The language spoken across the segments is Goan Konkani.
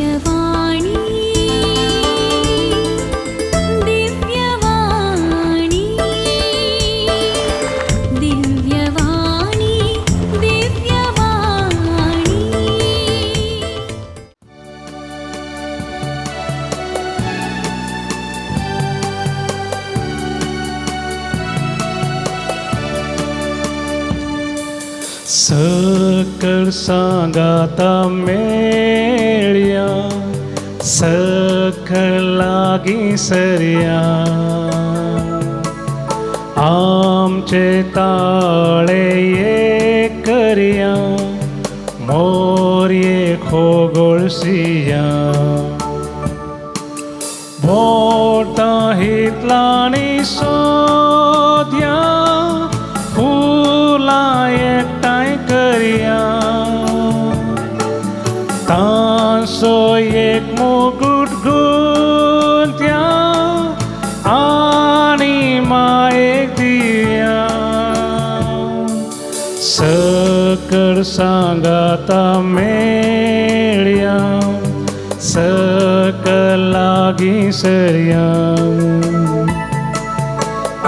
दिव्यवाणी दिव्यवाणी दिव्यवाणी दिव्यवाणी। सकळ सांगाता मेळया, सकळ लागीं सरया, आमचे ताळे एक करया, मोरये खोगोळसिया, बोटां हितलांनी सोदया, फुलां एकठांय करया, तांचो एक मुकूट गुंत्या आनी मायेक दिया। सकळ सांगाता मेळया, सकळ लागीं सरया,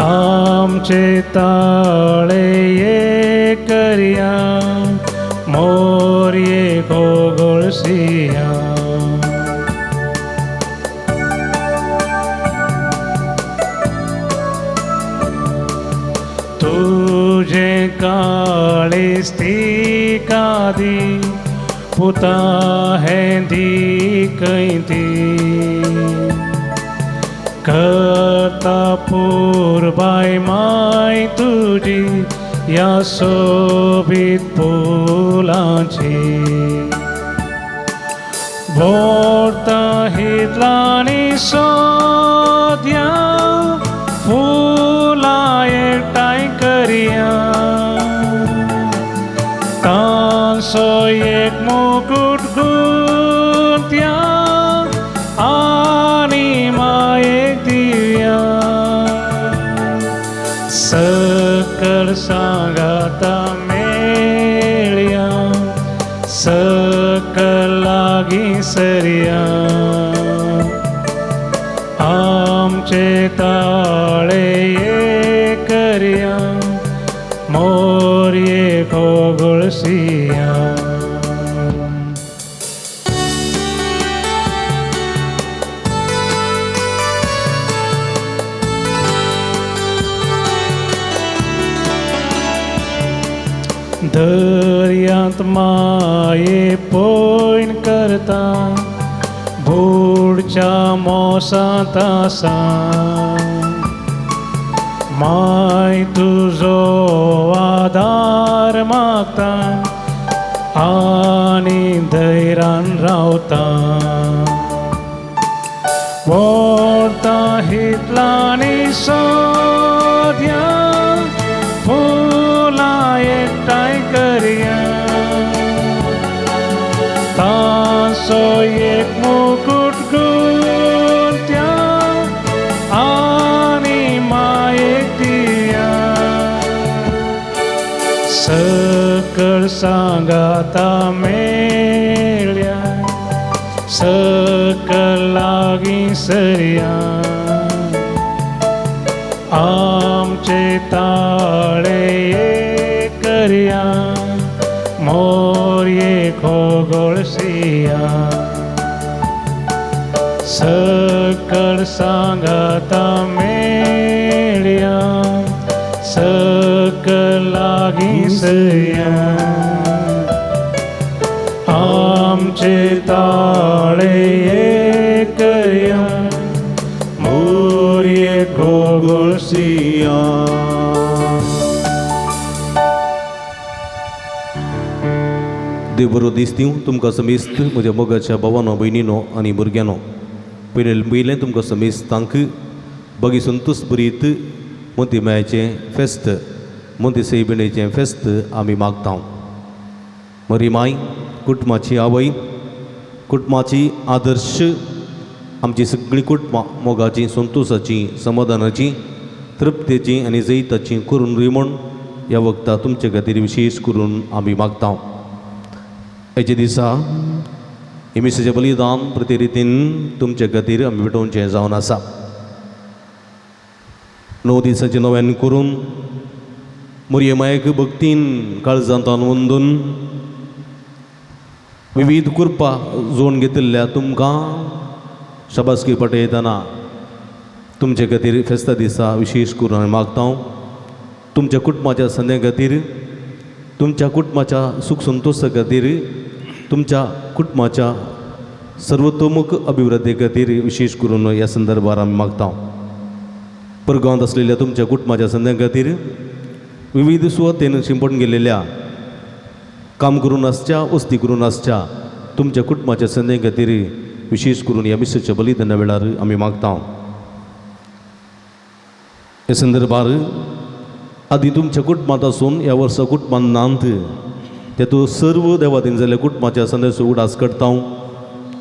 आमचे ताळे एक करया, मोरये गोगोळसिया। तुझे काळीज ती पुता हें दी ती करता पुरबाय माय तुजी ह्या सोबीत फुलांची, भोरता हितलांनी सोदया, फुलां एकठांय करया, तांचो एक मुकूट गुंत्या आनी मायेक दिया। सकळ सांगाता मेळया, सकळ लागीं सरया, आमचे ताळे एक करया, मोरये गोगोळसिया। दर्यांत माये पयण करता, बुडच्या मोसांत आसा, माय तुजो आदार मागता आनी धैर्यान रावता, व्हरता हितलांनी सोदया, फुलां एकठांय करया, तांचो एक मुकूट गुंत्या आनी मायेक दिया। सकळ सांगाता मेळया, सकळ लागीं सरया, आमचे ताळे एक करया, मोरये खोगोळसिया। सकळ सांगाता मेळया, सकळ लागीं सरया, आमचे ताळे एक करया, मोरये गोगोळसिया। देव बरो दीस दिवं तुमकां समेस्त म्हज्या मोगाच्या भावानो भयणीनो आनी भुरग्यांनो। पयलें पयलें तुमकां समेस्तांक बगी संतोस बरीत मोती मायाचें फेस्त, मोती सैबिणेचें फेस्त आमी मागता। मरी माय कुटुंबाची आवय, कुटुंबाची आदर्श, आमची सगळीं कुटुंबां मोगाची, संतोसाची, समाधानाची, तृप्तेची आनी जैताची करून म्हूण ह्या वखदां तुमचे खातीर विशेश करून आमी मागता। हेजे दिसा हे मिसाचें बलिदान प्रती रितीन तुमचे खातीर आमी भेटोवचें जावन आसा. 9 दिसाचें नव्यान करून मोरये मायक भक्तीन काळजांतान वंदून विविध कृपा जोडून घेतिल्ल्या तुमकां शाबासकी पटयतना तुमचे खातीर फेस्ता दिसा विशेश करून हांव मागता. तुमच्या कुटुंबाच्या संद्या खातीर, तुमच्या कुटुंबाच्या सुख संतोशा खातीर, तुमच्या कुटुंबाच्या सर्वतोमुख अभिवृद्धी खातीर विशेश करून ह्या संदर्भार आमी मागता. परगांवांत आसलेल्या तुमच्या कुटुंबाच्या संद्या खातीर, विविध सुवातेन शिंपण गेलेल्या काम करून आसच्या, वस्ती करून आसच्या तुमच्या कुटुंबाच्या संद्या खातीर विशेश करून ह्या मिसाच्या बलिदाना वेळार आमी मागता. ह्या संदर्भार आदी तुमच्या कुटुंबांत आसून ह्या वर्सा कुटुंबांत नात तेतूंत सर्व देवादीन जाल्ल्या कुटुंबाच्या संदेशो उडास करता,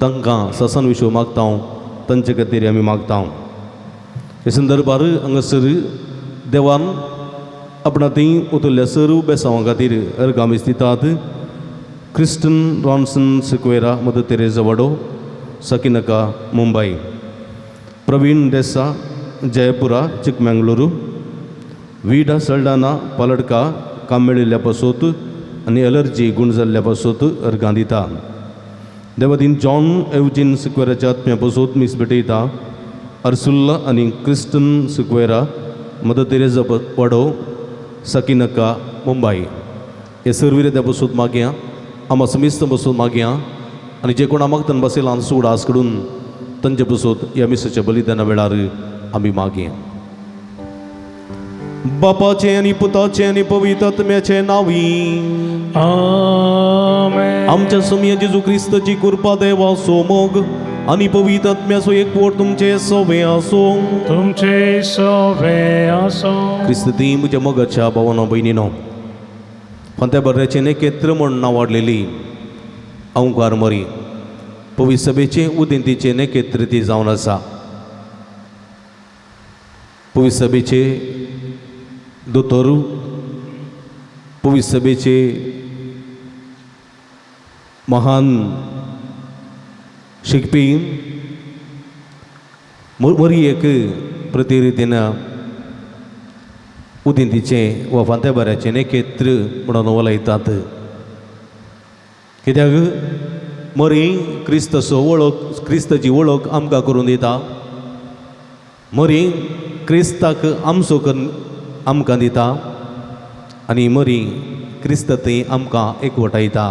तांकां ससान विशय मागता, तांचे खातीर आमी मागता. ह्या संदर्भार हांगासर देवान आपणा थंय उतरल्या सर्व बेसांवां खातीर अर्गां दितात. Christian Ronson Sequeira, Mother Teresa Wado, Sakinaka, Mumbai. Praveen Desa, Jayapura, Chikmagalur. Vida Saldanha, Paladka, काम मेळिल्ल्या पासत आनी एलर्जी गूण जाल्ल्या पासत अर्गां दिता. देवादीन जॉन एवजीन सिक्वेराच्या आत्म्या पासत मीस भेटयता. अर्सुल्ला आनी क्रिस्टन सिक्वेरा, मदर तेरेजा वाडो, सकीनका, मुंबय. हे सर्व त्या पासत मागया, आमा समिस्त पासत मागया आनी जे कोण आमागतन बसयला सुडास कडून तांचे पासत ह्या मिसाच्या बलिदाना वेळार आमी मागया. बापाचे आनी पुताचे आनी पवित्र आत्म्याचे नांवी आमेन. आमच्या सोमया जेजू क्रिस्ताची कृपा, देवाचो मोग आनी पवित्र आत्म्याचो एकवट तुमचे सवे आसूं. तुमचे सवे आसो. क्रिस्त ती म्हज्या मोगाच्या भावानो भयणीनो, फांत्या बऱ्याचें नेकेत्र म्हण नांव वाडलेली अंकार मरी पवित्र सभेचे उदेंतीचे नेकेत्र ती जावन आसा. पवित्र सभेचे दोतोर, पवित्र सभेचे महान शिकपी मरी एक प्रतिरितीन उदेंतीचें वा फांत्या बऱ्याचें नेकेत्र म्हणून वलयतात. कित्याक मरी क्रिस्ताचो वळख, क्रिस्ताची वळख आमकां करून दिता. मरी क्रिस्ताक आमचो करून आमकां दिता आनी मरी क्रिस्त थंय आमकां एकवटायता.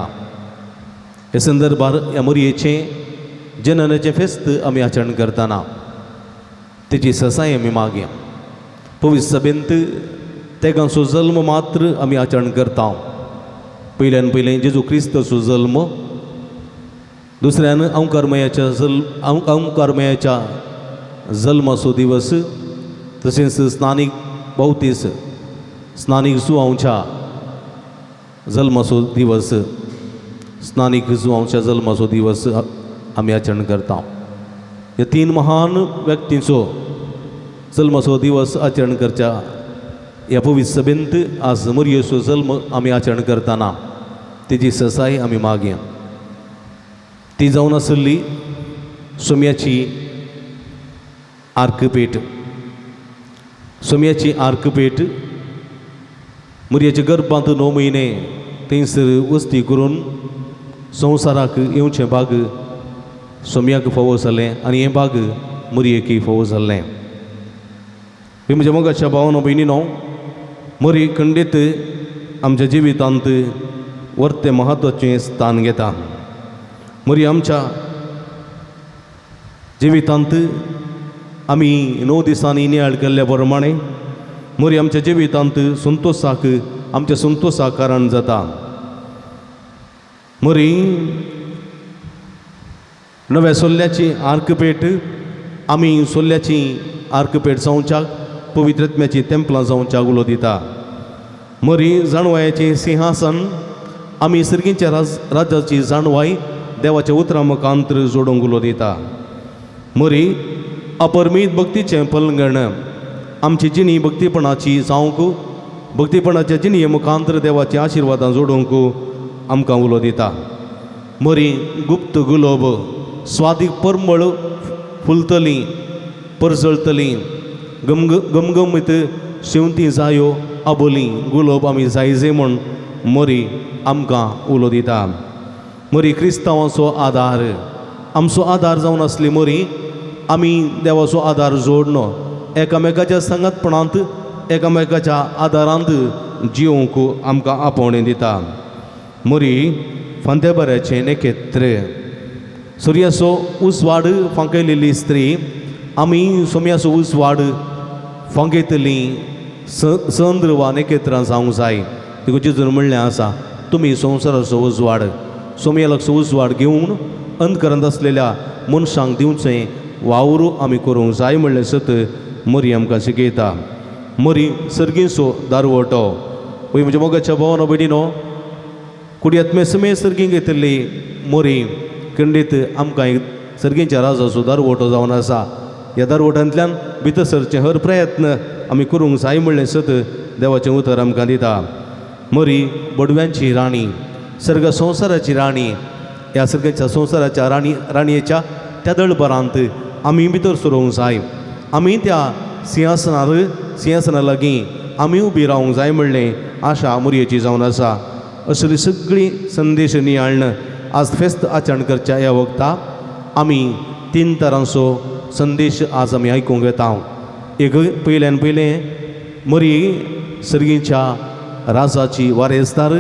हे संदर्भार ह्या मरयेचें जननाचें फेस्त आमी आचरण करतना तेची ससाय आमी मागया. पवित्र सभेंत तेगांचो जल्म मात्र आमी आचरण करता. पयल्यान पयलें जेजू क्रिस्ताचो जल्म, दुसऱ्यान अंकारमयाच्या जल्म, अंकारमयाच्या जल्माचो दिवस, तशेंच स्नानीक बावतीस, स्नानीक जुवांवच्या जल्माचो दिवस, स्नानीक जुवांवच्या जल्माचो दिवस आमी आचरण करता. ह्या 3 महान व्यक्तींचो जल्माचो दिवस आचरण करच्या ह्या पवित्र सभेंत आज मरयेचो जल्म आमी आचरण करतना तेजी ससाय आमी मागया. ती जावन आसली सोम्याची आर्कपेट. सोम्याची आर्कपेट मरयेच्या गर्भांत 9 म्हयने थंयसर वस्ती करून संवसाराक येवचें भाग सोम्याक फावो जालें आनी हें भाग मरयेकय फावो जाल्लें. हे म्हज्या मोगाच्या भावानो भयणीनो, मरी खंडीत आमच्या जिवितांत वर्तें म्हत्वाचें स्थान घेता. मरी आमच्या जिवितांत आमी 9 दिसांनी नियाळ केल्ल्या प्रमाणे मरी आमच्या जिवितांत संतोशाक, आमच्या संतोशाक कारण जाता. मरी नव्या सोल्ल्याची आर्कपेट आमी सोल्ल्याची आर्कपेट जावच्याक पवित्र आत्म्याची तेंपलां जावच्याक उलो दिता. मरी जाणवायेचें सिंहासन आमी सर्गींच्या राज्याची जाणवाय देवाच्या उतरां मुखांतर जोडूंक उलो दिता. मरी अपरमीत भक्तीचें पलंगण आमची जिणी भक्तीपणाची जावंक, भक्तीपणाच्या जिणये मुखांतर देवाची आशिर्वादां जोडूंक आमकां उलो दिता. मरी गुप्त गुलोब स्वादीक परमळ फुलतली परजळतली गमग गमगमीत शेंवती जायो आबोली गुलोब आमी जायजे म्हूण मरी आमकां उलो दिता. मरी क्रिस्तांवांचो आदार आमचो आदार जावन आसली मरी आमी देवाचो आदार जोडनो एकामेकाच्या सांगातपणांत एकामेकाच्या आदारांत जिवंक आमकां आपोवणें दिता. मरी फांत्या बऱ्याचें नेकेत्र सुर्याचो उजवाड फांकयलेली स्त्री आमी सोम्याचो उजवाड फांकयतली चंद्र वा नेकेत्रां जावंक जाय. देखून जेजून म्हणलें आसा तुमी संवसाराचो उजवाड सोमयाचो उजवाड घेवन अंधकरांत आसलेल्या मनशांक दिवचें वावर आमी करूंक जाय म्हणलें सत मरी आमकां शिकयता. मरी सर्गीचो दारवटो वय म्हज्या मोगाच्या भावानो भयणीनो कुडयात मेसमे सर्गीं घेतिल्ली मरी खंडीत आमकां एक सर्गींच्या राजाचो दारवटो जावन आसा. ह्या दारवटांतल्यान भितर सरचें हर प्रयत्न आमी करूंक जाय म्हणलें सत देवाचें उतर आमकां दिता. मरी बडव्यांची राणी सर्ग संवसाराची राणी ह्या सर्गाच्या संवसाराच्या राणी राणयेच्या त्या दळबरांत आमी भितर सरूंक जाय. आमी त्या सिंहासनार सिंहासना लागीं आमी उबी रावंक जाय म्हणलें आशा मुरयेची जावन आसा. असली सगळीं संदेश नियाळण आज फेस्त आचरण करच्या ह्या वखता आमी तीन तरांचो संदेश आज आमी आयकूंक येता. एक पयल्यान पयलें मरी सर्गीच्या राजाची वारेसदार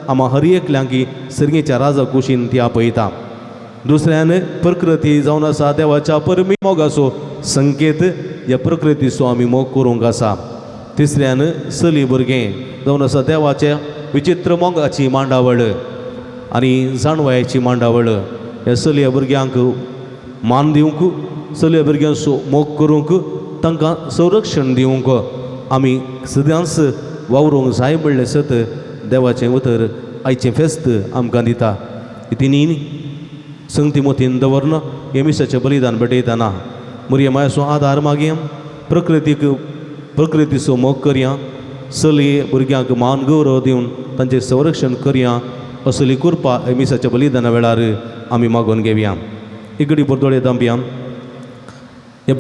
आमा हर एकल्यांकी सर्गीच्या राजा कुशीन ती आपयता. दुसऱ्यान प्रकृती जावन आसा देवाच्या परमी मोगाचो संकेत ह्या प्रकृतीचो आमी मोग करूंक आसा. तिसऱ्यान चली भुरगें जावन आसा देवाच्या विचित्र मोगाची मांडावळ आनी जाणवायेची मांडावळ. ह्या चलया भुरग्यांक मान दिवंक चलया भुरग्यांचो मोग करूंक तांकां संरक्षण दिवंक आमी सदांच वावरूंक जाय म्हणलें सत देवाचें उतर आयचें फेस्त आमकां दिता. तिनी संगती मोतीन दवरन हे मिसाचें बलिदान भेटयतना मुरये मायाचो आदार मागया प्रकृतीक प्रकृतीचो मोग करया चलये भुरग्यांक मान गौरव दिवन तांचें संरक्षण करया असली कृपा हे मिसाच्या बलिदाना वेळार आमी मागून घेवया. इगडी बोरदोळे दांपया ह्या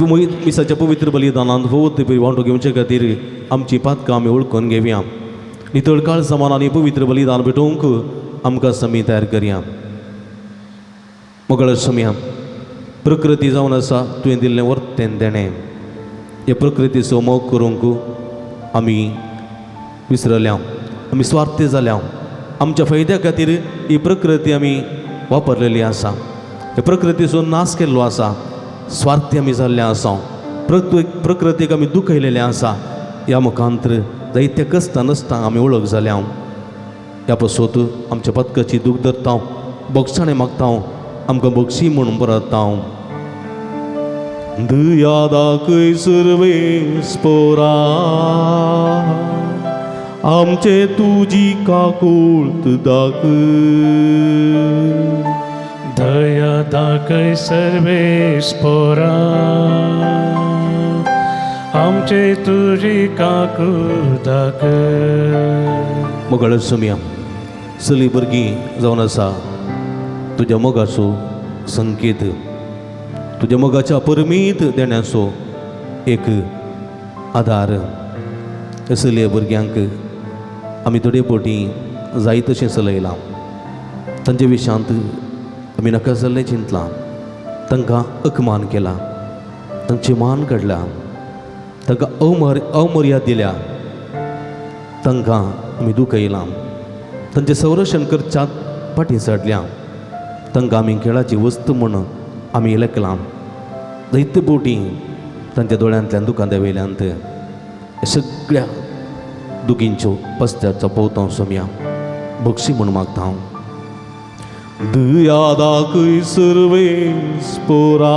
मिसाच्या पवित्र बलिदानांत भोवत वांटो घेवचे खातीर आमची पातकां आमी वळखून घेवया. नितळ काळ समान आनी पवित्र बलिदान भेटोवंक आमकां समी तयार करया. मोगळ समया प्रकृती जावन आसा तुवें दिल्लें वर्तेन देणें हे प्रकृतीचो मोग करूंक आमी विसरल्या आमी स्वार्थी जाल्या. आमच्या फायद्या खातीर ही प्रकृती आमी वापरलेली आसा. हे प्रकृतीचो नाश केल्लो आसा. स्वार्थी आमी जाल्ले आसा. प्रकृतीक आमी दुखयलेलें आसा. ह्या मुखांतर जायते कश्टां नसता आमी वळख जाल्या. ह्या पसोत आमच्या पदकाची दूख धरता बक्षाणें मागता आमकां बक्षी म्हूण परता. दया दाखय सर्वेस्पोरा आमचे तुजी काकूळत दाखय. दया दाखय सर्वेस्पोरा आमचे तुजी काकूळ दाखय. मोगाळ सोमया चली भुरगीं जावन आसा तुज्या मोगाचो संकेत तुज्या मोगाच्या परमीत देण्याचो एक आदार. चलये भुरग्यांक आमी थोडे फावटी जाय तशें चलयलां. तांचे विशांत आमी नाका जाल्लें चिंतलां. तांकां अपमान केला तांची मान काडला तांकां अवमर्याद दिल्या तांकां आमी दुखयलां तांचें संरक्षण करच्याक फाटीं चडल्या तांकां आमी खेळाची वस्त म्हूण आमी लेखलां. जायते फावटी तांच्या दोळ्यांतल्यान दुकां देंवयल्यांत. सगळ्या दुखींच्यो पस्त्याचो पवता सोमया बक्षी म्हूण मागता हांव. दया दाखय सर्वेस्पोरा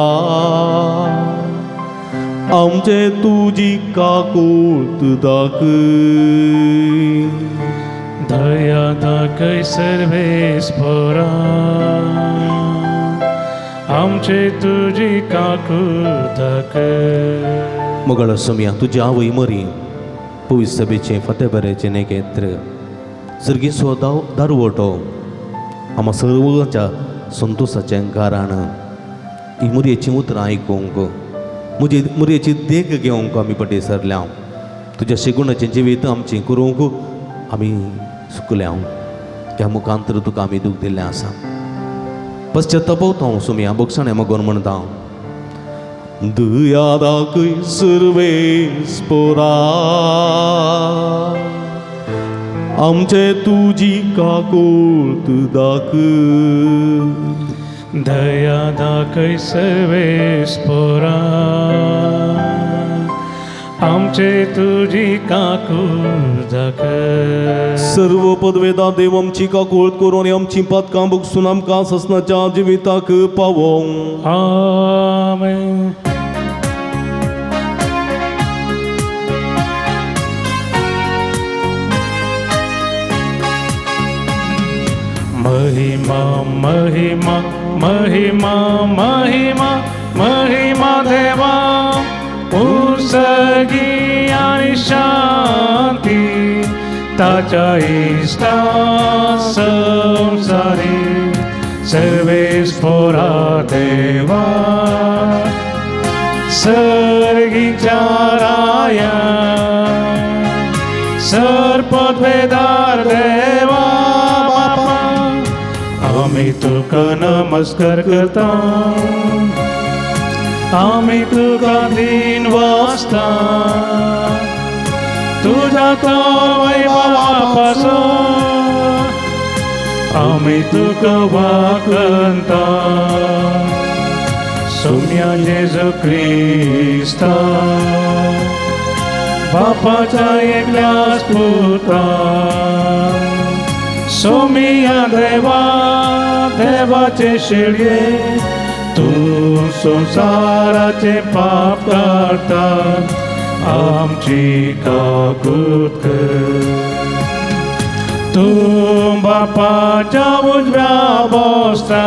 आमचे तुजी काकूळत दाखय. दया दाखय सर्वेस्पोरा आमचे तुजी काकूळ दाखय. मोगाळ सोमया तुजी आवय मरी पवित्र सभेचें फातेबऱ्याचें नेकेत्र सर्गीचो दारवटो आमा सर्वांच्या संतोसाचें कारण. ही मुरयेचीं उतरां आयकूंक, म्हजी मुरयेची देख घेवंक आमी पटे सरल्या. तुज्या शेगुणाचें जिवीत आमचें करूंक आमी सुकल्या. ह्या मुखांतर तुका आमी दूख दिल्लें आसा. पश्चातापवता हांव सोमया बोगसाणे मगोन म्हणटा, दया दाखय सर्वेस्पोरा, आमचे तुजी काकूळत दाखय. दया दाखय सर्वेस्पोरा, आमचे तुजी काकूळ दाखय. सर्व पदवेदा देव आमची काकूळत करून आनी आमची पातकां भोगसून आमकां ससनाच्या जिविताक पावोवं. आमेन. महिमा महिमा महिमा महिमा महिमा देवा उसगी आणि शांती ताच्या इष्टा संसारी सर्वेस्पोरा देवा सर्गीच्या राया सर्पद्वेदार देवा बापा आमी तुका नमस्कार करता, आमी तुका दिन वाचता, तुझ्या तो वैभवापासो आमी तुका वाकंता. सोम्या जेजू क्रिस्ता बापाच्या एकल्याच पुता, सोमिया देवा देवाचे शेळये तूं संवसाराचे पाप काडटा आमची काकूत कर. तूं बापाच्या उजव्या बसता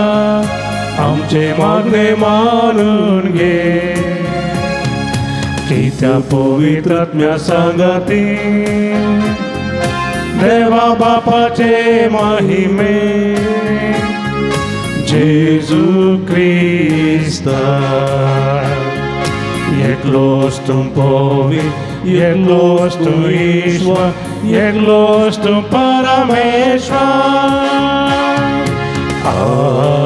आमचे मागणे मानून घे, कित्या पवित्र आत्म्या सांगाती देवा बापाचे महिमे जेजू क्रिस्ता. एकलोच तूं पवित्र, एकलोच तूं ईश्वर, एकलोच तूं परमेश्वर. आमेन.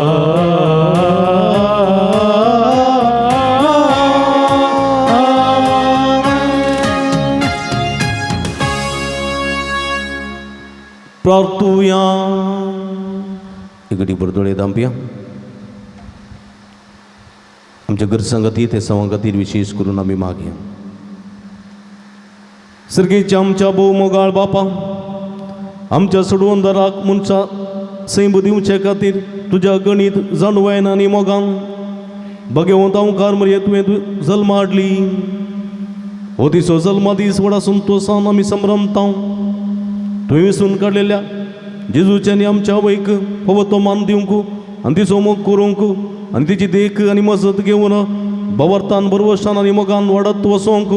प्रार्थुया. इगडी बरदोळे दांपया आमच्या गरजां ते सवां खातीर विशेष करून आमी मागया. सर्गेच्या आमच्या भोव मोगाळ बापा, आमच्या सोडवणदाराक मनशा सैम दिवचे खातीर तुज्या गणीत जाणवायन आनी मोगान भगवंत अंकार मरये तुवें जल्मा हाडली. हो दिसो जल्मा दीस व्हडा संतोसान आमी संभ्रमता. तुवें विसून काडलेल्या जेजूच्या आनी आमच्या आवयक फावो तो मान दिवंक आनी तिचो मोग करूंक आनी तिची देख आनी मजत घेवन भवर्थान बरवशान आनी मोगान वाडत वसोंक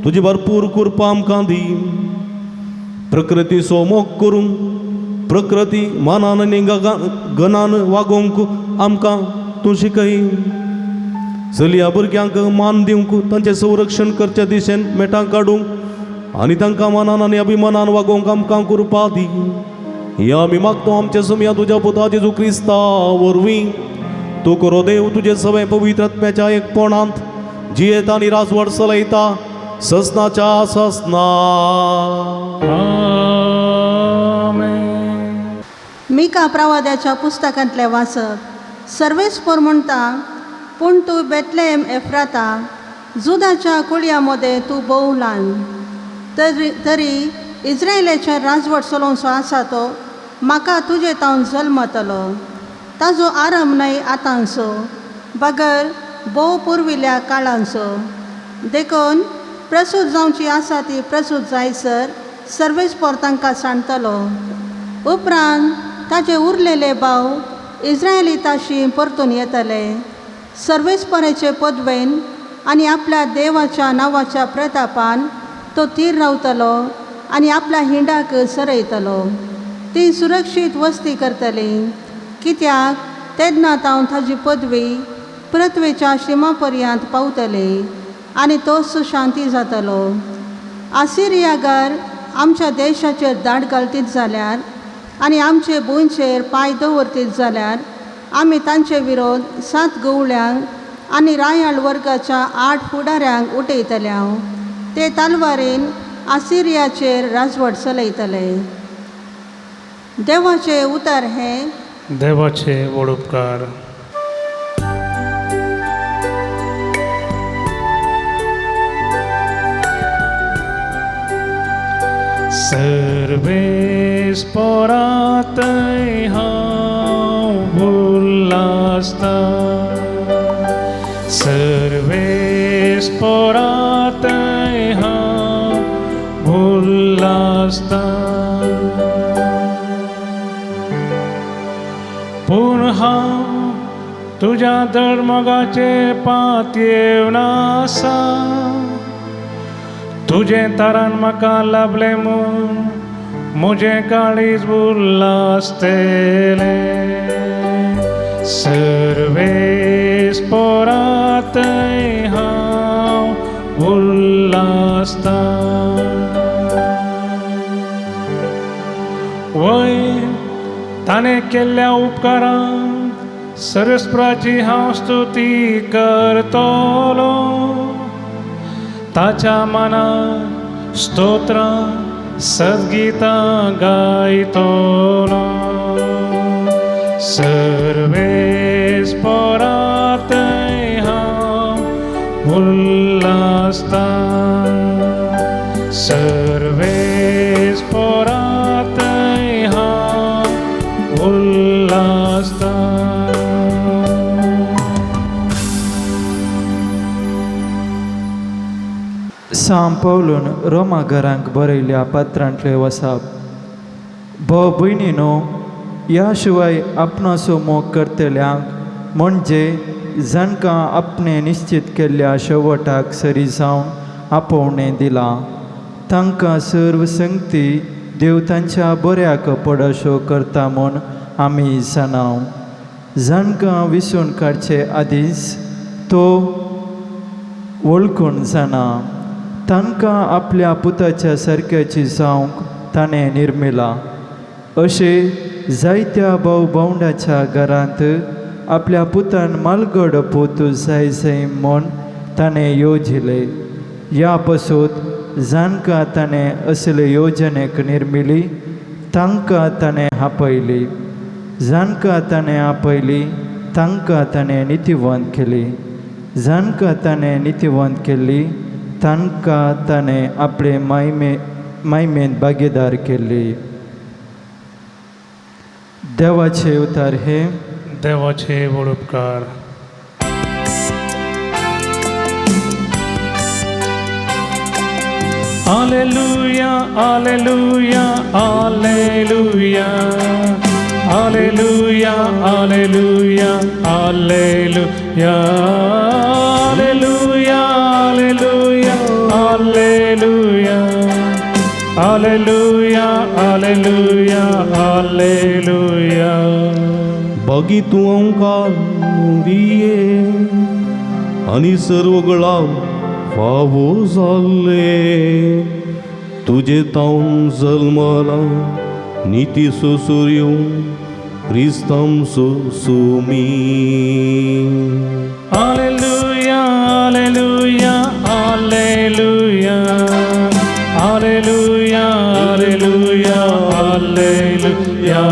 तुजी भरपूर कृपा आमकां दी. प्रकृतीचो मोग करूंक, प्रकृती मानान आनी गणान वागोवंक आमकां तूं शिकय. चलया भुरग्यांक मान दिवंक, तांचें संरक्षण करच्या दिशेन मेटां काडूंक आनी तांकां मानान आनी अभिमानान वागोवंक आमकां कृपा दी. ह्या आमी मागतो आमच्या सुमया तुज्या पुता जेजू क्रिस्ता वरवीं. तूं करो देव तुजे सगळे पवित्र आत्म्याच्या एकपणांत जियेता आनी राजवट चलयता ससनाच्या ससना. आमेन. मिका प्रवाद्याच्या पुस्तकांतलें वाचप. सर्वेस्पोर म्हणटा, पूण तूं बेतलेम एफ्राता जुदाच्या कुळया मदें तूं भोव ल्हान, तरी तरी इस्रायलाचेर राजवट चलोवचो आसा तो म्हाका तुजे तावन जल्मतलो. ताजो आरंभ न्हय आतांचो बगर भोव पुर्विल्ल्या काळांचो. देखून प्रसूत जावची आसा ती प्रसूत जायसर सर्वेस्पोर तांकां सांडतलो. उपरांत ताजे उरलेले भाव इस्रायलिताशी परतून येतले. सर्वेस्पराचे पदवेन आनी आपल्या देवाच्या नांवाच्या प्रतापान तो थीर रावतलो आनी आपल्या हिंडाक सरयतलो. ती सुरक्षीत वस्ती करतली, कित्याक तेन्ना तावन ताजी पदवी पृथ्वेच्या शिमा पर्यंत पावतली आनी तोच शांती जातलो. आसिरियागार आमच्या देशाचेर दाट घालतीत जाल्यार आनी आमचे भुंयचेर पांय दवरतीत जाल्यार आमी तांचे विरोध 7 गवळ्यांक आनी रायाळ वर्गाच्या 8 फुडाऱ्यांक उठयतले. ते तलवारीन आसिरियाचेर राजवट चलयतले. देवाचे उतर हे देवाचे व्हड उपकार. सर्वेस पोरातय हांव उल्हासता, सर्वेस पोरातय हांव उल्हासता. पूण हांव तुज्या धर्मगाचे पातयेवन आसा, तुजें तारान म्हाका लाभलें म्हूण म्हजें काळीज उल्हासतलें. सर्वेस पोरातय हांव उल्हासता. वय ताणें केल्ल्या उपकारांक सरस्पराची हांव स्तुती करतलो. ताच्या मनाक स्तोत्रां सद्गीतां गायतलो. सर्वेस पोरातय हांव उल्हासता, सर्वेस पोरातय हांव उल्हासता. सांव पावलून रोमा घरांक बरयल्या पत्रांतले वसाप. भोव भयणीनो, ह्या शिवाय आपणाचो मोग करतल्यांक म्हणजे जांकां आपणें निश्चित केल्ल्या शेवटाक सरी जावन आपोवणें दिलां तांकां सर्व संगती देव तांच्या बऱ्याक पडशो करता म्हूण आमी जाणाव. जांकां विसून काडचे आदींच तो वळखून जाणा तांकां आपल्या पुताच्या सारक्याची जावंक ताणें निर्मिलां. अशें जायत्या भाव भावंडाच्या घरांत आपल्या पुतान मालगड पूत जाय जाय म्हूण ताणें येवजिलें. ह्या पसून जांकां ताणें असले येवजणेक निर्मिली तांकां ताणें आपयली, जांकां ताणें आपयली तांकां ताणें नितीवंत केली, जांकां ताणें नितीवंत केली तांकां ताणें आपले मायमेंत भागीदार केली. देवाचे उतार हे देवाचे व्हड उपकार. Alleluia, alleluia, alleluia, alleluia, alleluia, alleluia, alleluia, alleluia, alleluia, alleluia, alleluia, alleluia. बागी तूं आमकां दिये आनी सर्व गळां फावो जाल्ले तुजे तावन जल्मला निती सुसूर्यो क्रिस्तांसो Sumi. Alleluia, alleluia, alleluia, alleluia, alleluia, alleluia,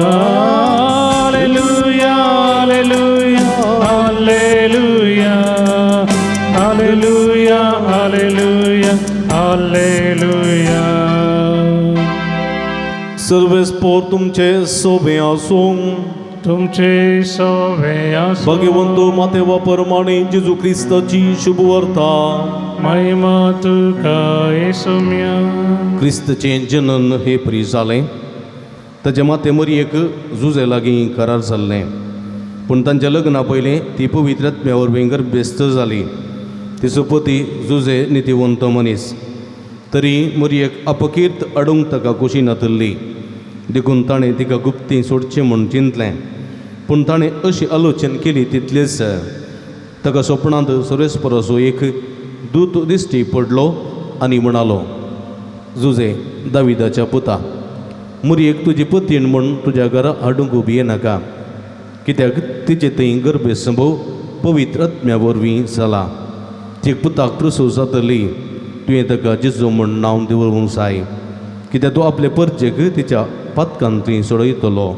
alleluia, alleluia, alleluia, alleluia, alleluia, alleluia. सर्वेस्पोर तुमचे सोबे आसूं, तुमचे सोबे आसूं. भाग्यवंत मातेवा परमाणे जेजू क्रिस्ताची शुभवार्ता. महिमा तुका येसुम्या. क्रिस्तचें जनन हे परी जालें. ताजे माते मरयेक जुजे लागीं करार जाल्लें, पूण तांच्या लग्ना पयलीं ती पवित्र आत्म्या वरवीं गर्भेस्त जाली. तिचो पती जुजे नितीवंत मनीस, तरी मरयेक अपकीर्त अडूंक ताका खोशी नातिल्ली, देखून ताणें तिका गुप्ती सोडचें म्हूण चिंतलें. पूण ताणें अशी आलोचन केली तितलेच ताका सपनांत सर्वेस्पराचो एक दूत दिश्टी पडलो आनी म्हणालो, जुजे दाविदाच्या पुता, मुरयेक तुजी पतीण म्हूण तुज्या घरा हाडूंक भियेनाका, कित्याक तिचे थंय गर्भसंभव पवित्र आत्म्या वरवीं जाला. ती पुताक प्रसूव जातली, तुवें ताका जेजू म्हूण नांव दवरूंक जाय, कित्याक तो आपले परचेक तिच्या पातकान थंय सोडयतलो.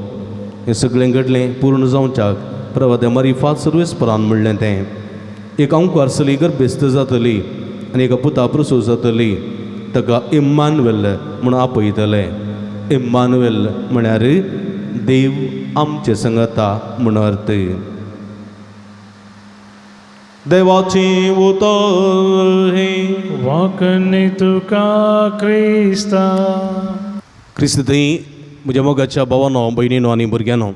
हें सगळें घडलें पूर्ण जावच्याक प्रवाद्या मारिफात सर्वेस्परान म्हणलें तें. एक अंकुर चली गर्भेस्त जातली आनी एका पुता प्रसूव जातली, ताका इम्मानुएल म्हूण आपयतले. इम्मानुएल म्हळ्यार देव आमचे संगता म्हूण अर्थ. देवाचें उतर हें. वाकणी तुका क्रिस्ता. क्रिस्त थंय म्हज्या मोगाच्या भावानो, भयणीनो आनी भुरग्यांनो,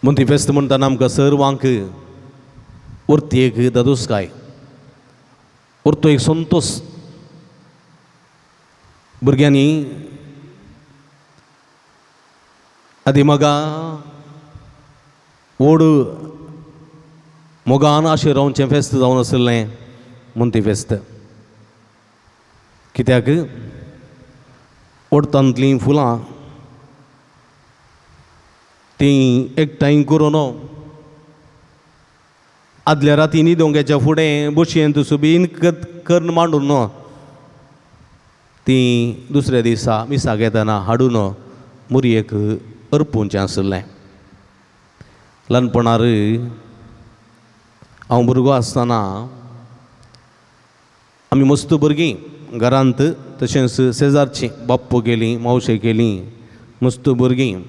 मोंती फेस्त म्हणटाना आमकां सर्वांक उरती एक दादोसकाय, उरतो एक संतोश. भुरग्यांनी आदी मोगा व्हड मोगान अशें रावचें फेस्त जावन आशिल्लें मोंती फेस्त. कित्याक ओडतांतलीं फुलां तीं एकठांय करून आदल्या राती न्हिदोंग्याच्या फुडें बशयेंत सुबीन करून मांडून तीं दुसऱ्या दिसा मिसाक येतना हाडून मुरयेक अर्पुचें आशिल्लें. ल्हानपणार हांव भुरगो आसतना आमी मस्त भुरगीं घरांत, तशेंच शेजारचीं बाप्पो गेलीं, मावशे गेलीं, मस्त भुरगीं.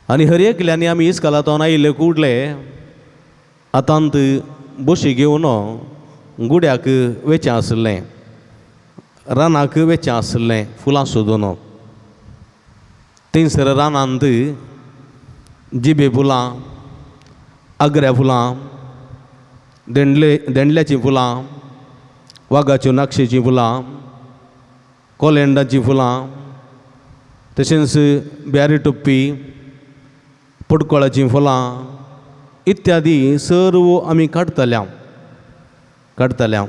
आनी हर एकल्यांनी आमी इस्कालांतल्यान आयिल्ले कुडले हातांत बशी घेवन गुड्याक वेचें आशिल्लें, रानाक वेचें आशिल्लें फुलां सोदून. थंयसर रानांत जिबे फुलां, आगऱ्या फुलां, देंडल्याचीं फुलां, वागाच्यो नाक्षेचीं फुलां, कोलेंडाचीं फुलां, तशेंच ब्यारी टोप्पी, पडकोळाचीं फुलां इत्यादी सर्व आमी काडटल्या काडटल्या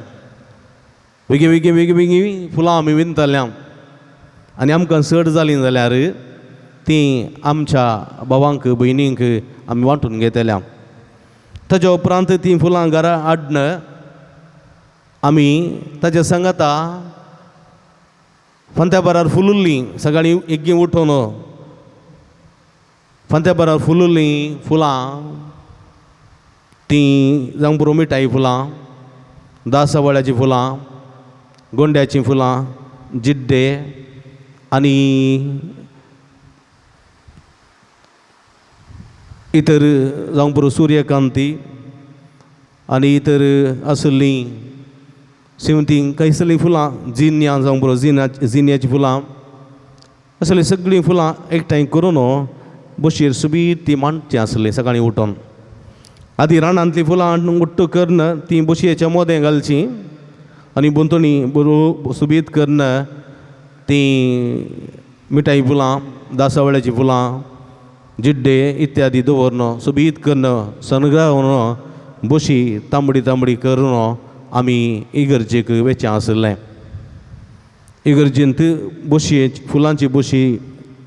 वेगळीं वेगळीं वेगळीं वेगळीं फुलां आमी विणटल्या. आनी आमकां चड जालीं जाल्यार तीं आमच्या भावांक भयणींक आमी वांटून घेतल्या. ताज्या उपरांत तीं फुलां घरा हाडन आमी ताच्या सांगाता फांत्या बारार फुलुल्लीं सकाळीं एग्गी उठोवन फांत्या बारार फुलुल्लीं फुलां तीं जावं पुरो मिठाई फुलां, दासावळ्याचीं फुलां, गोंड्याचीं फुलां, जिड्डे आनी इतर जावं पुरो सुर्यकांती आनी इतर आसलीं शेंवतीं कांय फुलां, जिन्यां जावं पुरो जिन्याचीं फुलां, असलीं सगळीं फुलां एकठांय करून बशीर सुबीत ती मांडची आसलीं सकाळीं उठोन. आदी रानांतलीं फुलां हाडून उट्टू करून तीं बशयेच्या मोदें घालचीं आनी भोंवतणी बरो सुबीत करून तीं मिठाई फुलां, दासावळ्याचीं फुलां, जिड्डे इत्यादी दवरून सुबीत करून सनगावन बशी तांबडी तांबडी करून आमी इगर्जेक वेचें आशिल्लें. इगर्जेंत बशये फुलांची बशी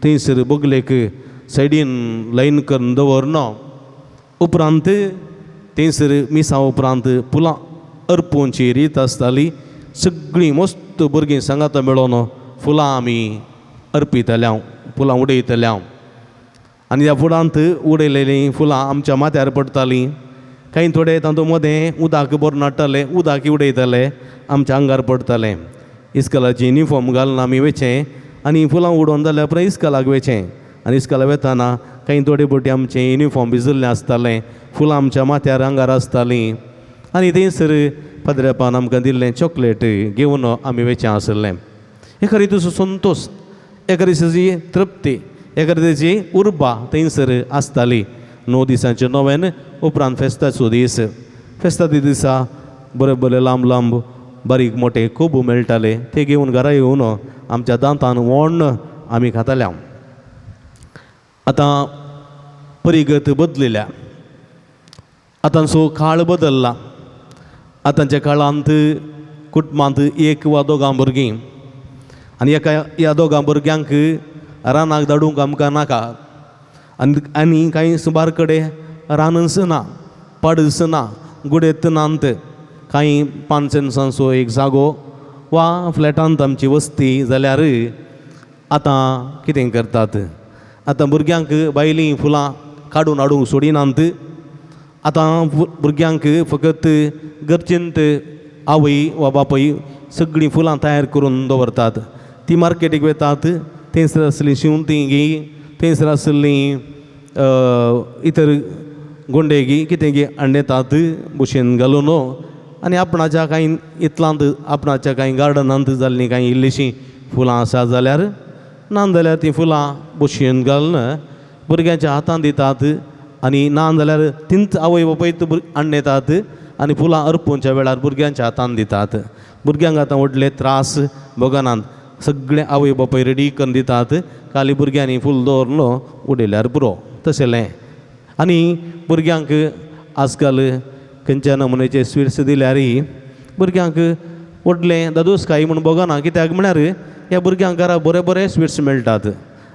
थंयसर बगलेक सायडीन लायन करून दवरन उपरांत थंयसर मिसां उपरांत फुलां अर्पोवची रीत आसताली. सगळीं मस्त भुरगीं सांगाता मेळोन फुलां आमी अर्पितल्या, फुलां उडयतल्या. आनी ह्या फुलांत उडयलेलीं फुलां आमच्या माथ्यार पडटालीं. कांय थोडे तातूंत मदें उदक भरून हाडटाले, उदक उडयताले, आमच्या आंगार पडटालें. इस्कलाची युनिफॉर्म घालून आमी वयचें आनी फुलां उडोवन जाल्यार उपरांत इस्कलाक वयचें. आनी इस्कलाक वेताना कांय थोडे बोटी आमचें युनिफॉर्म भिजिल्लें आसतालें, फुलां आमच्या माथ्यार आंगार आसतालीं. आनी थंयसर पाद्रेपान आमकां दिल्लें चॉकलेट घेवन आमी वयचें आशिल्लें. एका रितीचो संतोश, एका रितीची तृप्ती, एका रितीची उर्बा थंयसर आसताली. 9 दिसांचें नोवेन उपरांत फेस्ताचो दीस. फेस्ताच्या दिसा बरे बरे लांब लांब बारीक मोटे कोबू मेळटाले, ते घेवन घरा येवन आमच्या दांतान वोण्ण आमी खाताले. आतां परिगत बदलिल्या, आतांचो काळ बदल्ला. आतांच्या काळांत कुटुंबांत एक वा दोगां भुरगीं आनी एका ह्या दोगां भुरग्यांक रानाक धाडूंक आमकां नाका. आनी आनी कांय सुमार कडेन रानच ना, पाडच ना, गुडेत नात. कांय 5 सेंसांचो एक जागो वा फ्लॅटांत आमची वस्ती जाल्यार आतां कितें करतात, आतां भुरग्यांक भायलीं फुलां काडून हाडूंक सोडिनात. आतां भुरग्यांक फकत गरजेंत आवय वा बापूय सगळीं फुलां तयार करून दवरतात. ती मार्केटीक वेतात, थंयसर आसलीं शेंवतीं गी, थंयसर आसलीं इतर गोंडे गी कितें गी हाडून येतात भशेन घालून आनी आपणाच्या कांय इतलांत आपणाच्या कांय गार्डनांत जाल्लीं कांय इल्लीशीं फुलां आसा जाल्यार ना जाल्यार तीं फुलां भशेन घालून भुरग्यांच्या हातांत दितात आनी ना जाल्यार तींच आवय बापूय हाडून येतात आनी फुलां अर्पूंच्या वेळार भुरग्यांच्या हातांत दितात. भुरग्यांक आतां व्हडले त्रास भोगनात, सगळे आवय बापूय रेडी करून दितात. खाली भुरग्यांनी फूल दवरलो उडयल्यार पुरो तशें. आनी भुरग्यांक आजकाल खंयच्या नमुन्याचे स्विट्स दिल्यार भुरग्यांक व्हडलें दादोसकाय म्हूण भोगना. कित्याक म्हळ्यार ह्या भुरग्यांक घरा बरे बरे स्विट्स मेळटात.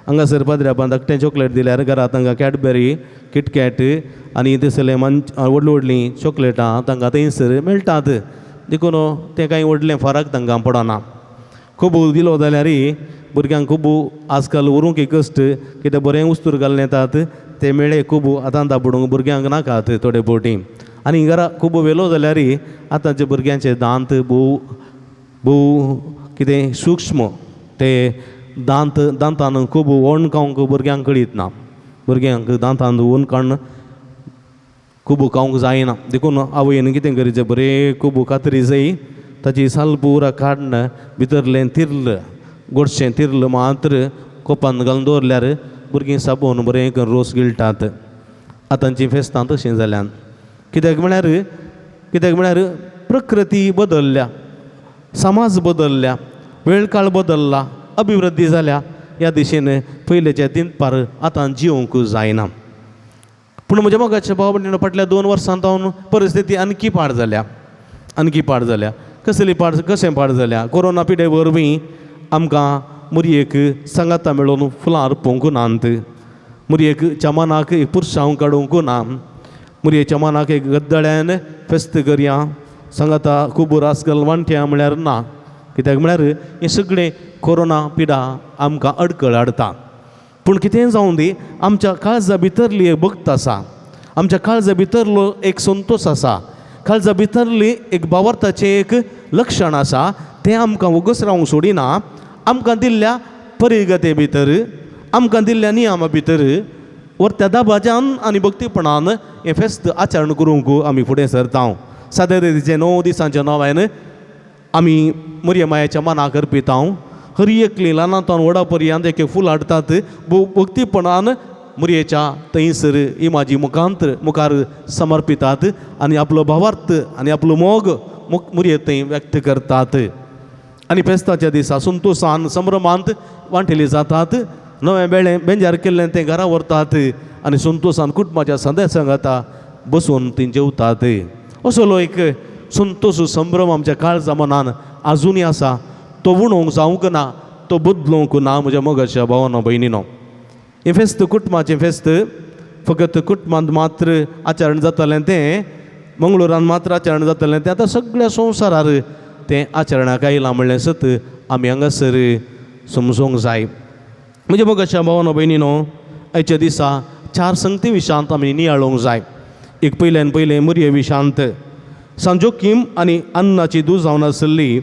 हांगासर पाद्र्यापान धाकटें चॉकलेट दिल्यार घरा तांकां कॅडबरी, किटकॅट आनी तसले मंच व्हडलीं व्हडलीं चॉकलेटां तांकां थंयसर मेळटात. देखून तें कांय व्हडलें फरक तांकां पडना. खूब दिलो जाल्यार भुरग्यांक खूब आजकाल व्हरूंक एक कश्ट, कित्याक बरें उस्तूर घालून येतात ते मेळे खूब आतां दाबडूंक भुरग्यांक नाकात थोडे फावटी. आनी घरा खूब व्हेलो जाल्यार आतांच्या भुरग्यांचे दांत भोव भोव कितें सूक्ष्म, ते दांत दांतान खूब ओण खावंक भुरग्यांक कळीत ना. भुरग्यांक दांतान ओन काडून खूब खावंक जायना. देखून आवयन कितें करीचें, बरें खूब कातरी जाय ताची साल पुरा काडून भितरलें तिर्ल गोडशें तिर्ल मात्र कोपान घालून दवरल्यार भुरगीं साबून बरें करून रोस गिळटात. आतांचीं फेस्तां तशीं जाल्यान. कित्याक म्हळ्यार प्रकृती बदल्ल्या, समाज बदल्ल्या, वेळ काळ बदल्ला, अभिवृद्धी जाल्या. ह्या दिशेन पयलेच्या दिनपार आतां जिवंक जायना. पूण म्हज्या मोगाच्या भाव भयणीनो, फाटल्या 2 वर्सां जावन परिस्थिती आणखी पाड जाल्या, आणखी पाड जाल्या. कसली पाड, कशें पाड जाल्या? कोरोना पिडे वरवीं आमकां मुरयेक सांगाता मेळोवन फुलां अर्पूंक नात, मुरयेक चमनाक एक पुरसांव काडूंक ना, मुरयेच्या मनाक एक गद्दळ्यान फेस्त करया सांगाता खूब रास घालून वांटया म्हळ्यार ना. कित्याक म्हळ्यार हें सगळें कोरोना पिडा आमकां अडकळ हाडटा. पूण कितेंय जावं दी, आमच्या काळजा भितरली एक भक्त आसा, आमच्या काळजा भितरलो एक संतोश आसा, काळजा भितरली एक भावार्थाचें एक लक्षण आसा, तें आमकां वगस रावंक सोडिना. आमकां दिल्ल्या परिगते भितर, आमकां दिल्ल्या नियमा भितर व्हरत्या दाबाच्यान आनी भक्तीपणान हें फेस्त आचरण करूंक आमी फुडें सरता. सादे रितीचें 9 दिसांच्या नव्यान आमी मरिया मायाच्या मनाक अर्पिता. हर एकली ल्हानांत व्हडा पर्यंत एक फूल हाडटात, भक्तीपणान मुरयेच्या थंयसर इमाजी मुखांत मुखार समर्पितात आनी आपलो भावार्थ आनी आपलो मोग मुरये थंय व्यक्त करतात. आनी फेस्ताच्या दिसा संतोशान संभ्रमांत वांटेली जातात. नवें बेळें बेंजार केल्लें तें घरा व्हरतात आनी संतोशान कुटुंबाच्या सदस्यांक आतां बसून तीं जेवतात. असलो एक संतोश संभ्रम आमच्या काळजा मनान आजुनूय आसा. तो उणोवंक जावंक ना, तो बदलूंक ना म्हज्या मोगाच्या भावानो भयणीनो. हें फेस्त कुटुंबाचें फेस्त फकत कुटुंबांत मात्र आचरण जातालें, तें मंगळुरान मात्र आचरण जातालें, तें आतां सगळ्या संवसारार तें आचरणाक आयलां म्हणलें सत आमी हांगासर समजूंक जाय. म्हज्या मोगाच्या भावानो भयणीनो, आयच्या दिसा 4 संगती विशांत आमी नियाळूंक जाय. एक पयल्यान पयलें मुरये विशांत सांजोकीम आनी अन्नाची दूद जावन आसली,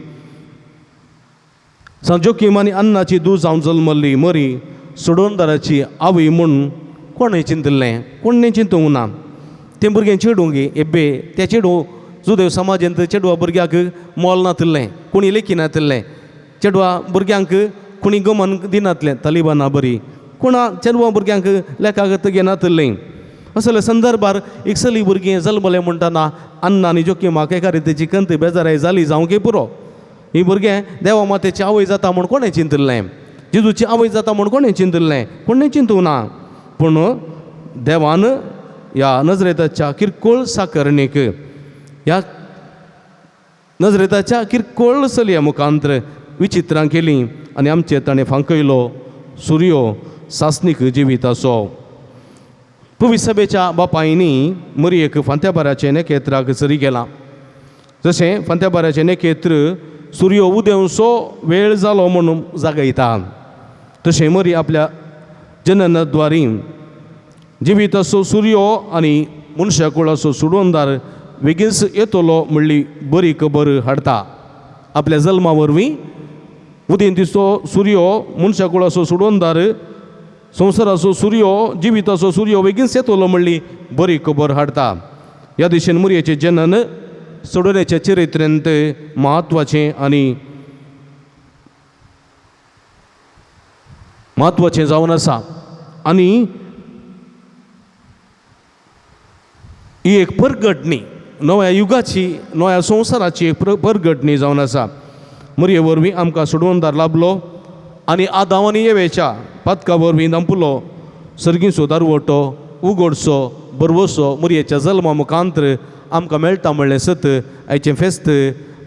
सांजोकीम आनी अन्नाची दूद जावन जल्मल्ली मरी सोडोनदाराची आवय म्हूण कोणें चिंतिल्लें, कोणें चिंतूंक ना. तें भुरगें चेडूं गे एब्बे, त्या चेडूं जुदेव समाजांत चेडवा भुरग्याक मोल नातिल्लें, कोणी लेखी नातिल्लें, चेडवा भुरग्यांक कोणी गमन दिनातलें, तालिबाना बरी कोणा चेडवा भुरग्यांक लेखाक घेनातिल्लें. असल्या संदर्भार एक चली भुरगें जल्मलें म्हणटना अन्ना आनी जोकीमाक एका रितीची कंत बेजाराय जाली जावंक पुरो. ही भुरगें देवा मातेची आवय जाता म्हूण कोणें चिंतिल्लें, जेजूची आवय जाता म्हूण कोणें चिंतिल्लें, कोणें चिंतूंक ना. पूण देवान ह्या नजरेताच्या किरकोळ साकरणीक ह्या नजरेताच्या किरकोळ चलया मुखांतर विचित्रां केलीं आनी आमचेर ताणें फांकयलो सुर्यो सासणीक जिविताचो. पवित्र सभेच्या बापायनी मरयेक फांत्याबाराचें नखेत्राक सरी गेलां. जशें फांत्याबाराचें नखेत्र सुर्यो उदेवचो वेळ जालो म्हणून जागयता तशें मरी आपल्या जननद्वारी जिविताचो सुर्यो आनी मनशाकुळाचो सुडवणदार बेगीनच येतलो म्हणली बरी खबर हाडटा. आपल्या जल्मा वरवीं उदेंतीचो सुर्यो मनशाकुळाचो सुडवणदार संवसाराचो सुर्यो जिविताचो सुर्यो बेगीनच येतलो म्हणली बरी खबर हाडटा. ह्या दिशेन मरयेचें जनन सोडवण्याच्या चरित्रेंत म्हत्वाचें आनी म्हत्वाचें जावन आसा आनी ही एक परगटणी नव्या युगाची नव्या संवसाराची एक परगटणी जावन आसा. मरये वरवीं आमकां सोडवणदार लाभलो आनी आदांव आनी येवेच्या पातका वरवीं दांपुलो सर्गीचो दारवटो उगडचो बरवसो मरयेच्या जल्मा मुखांतर आमकां मेळटा म्हणलें सत आयचें फेस्त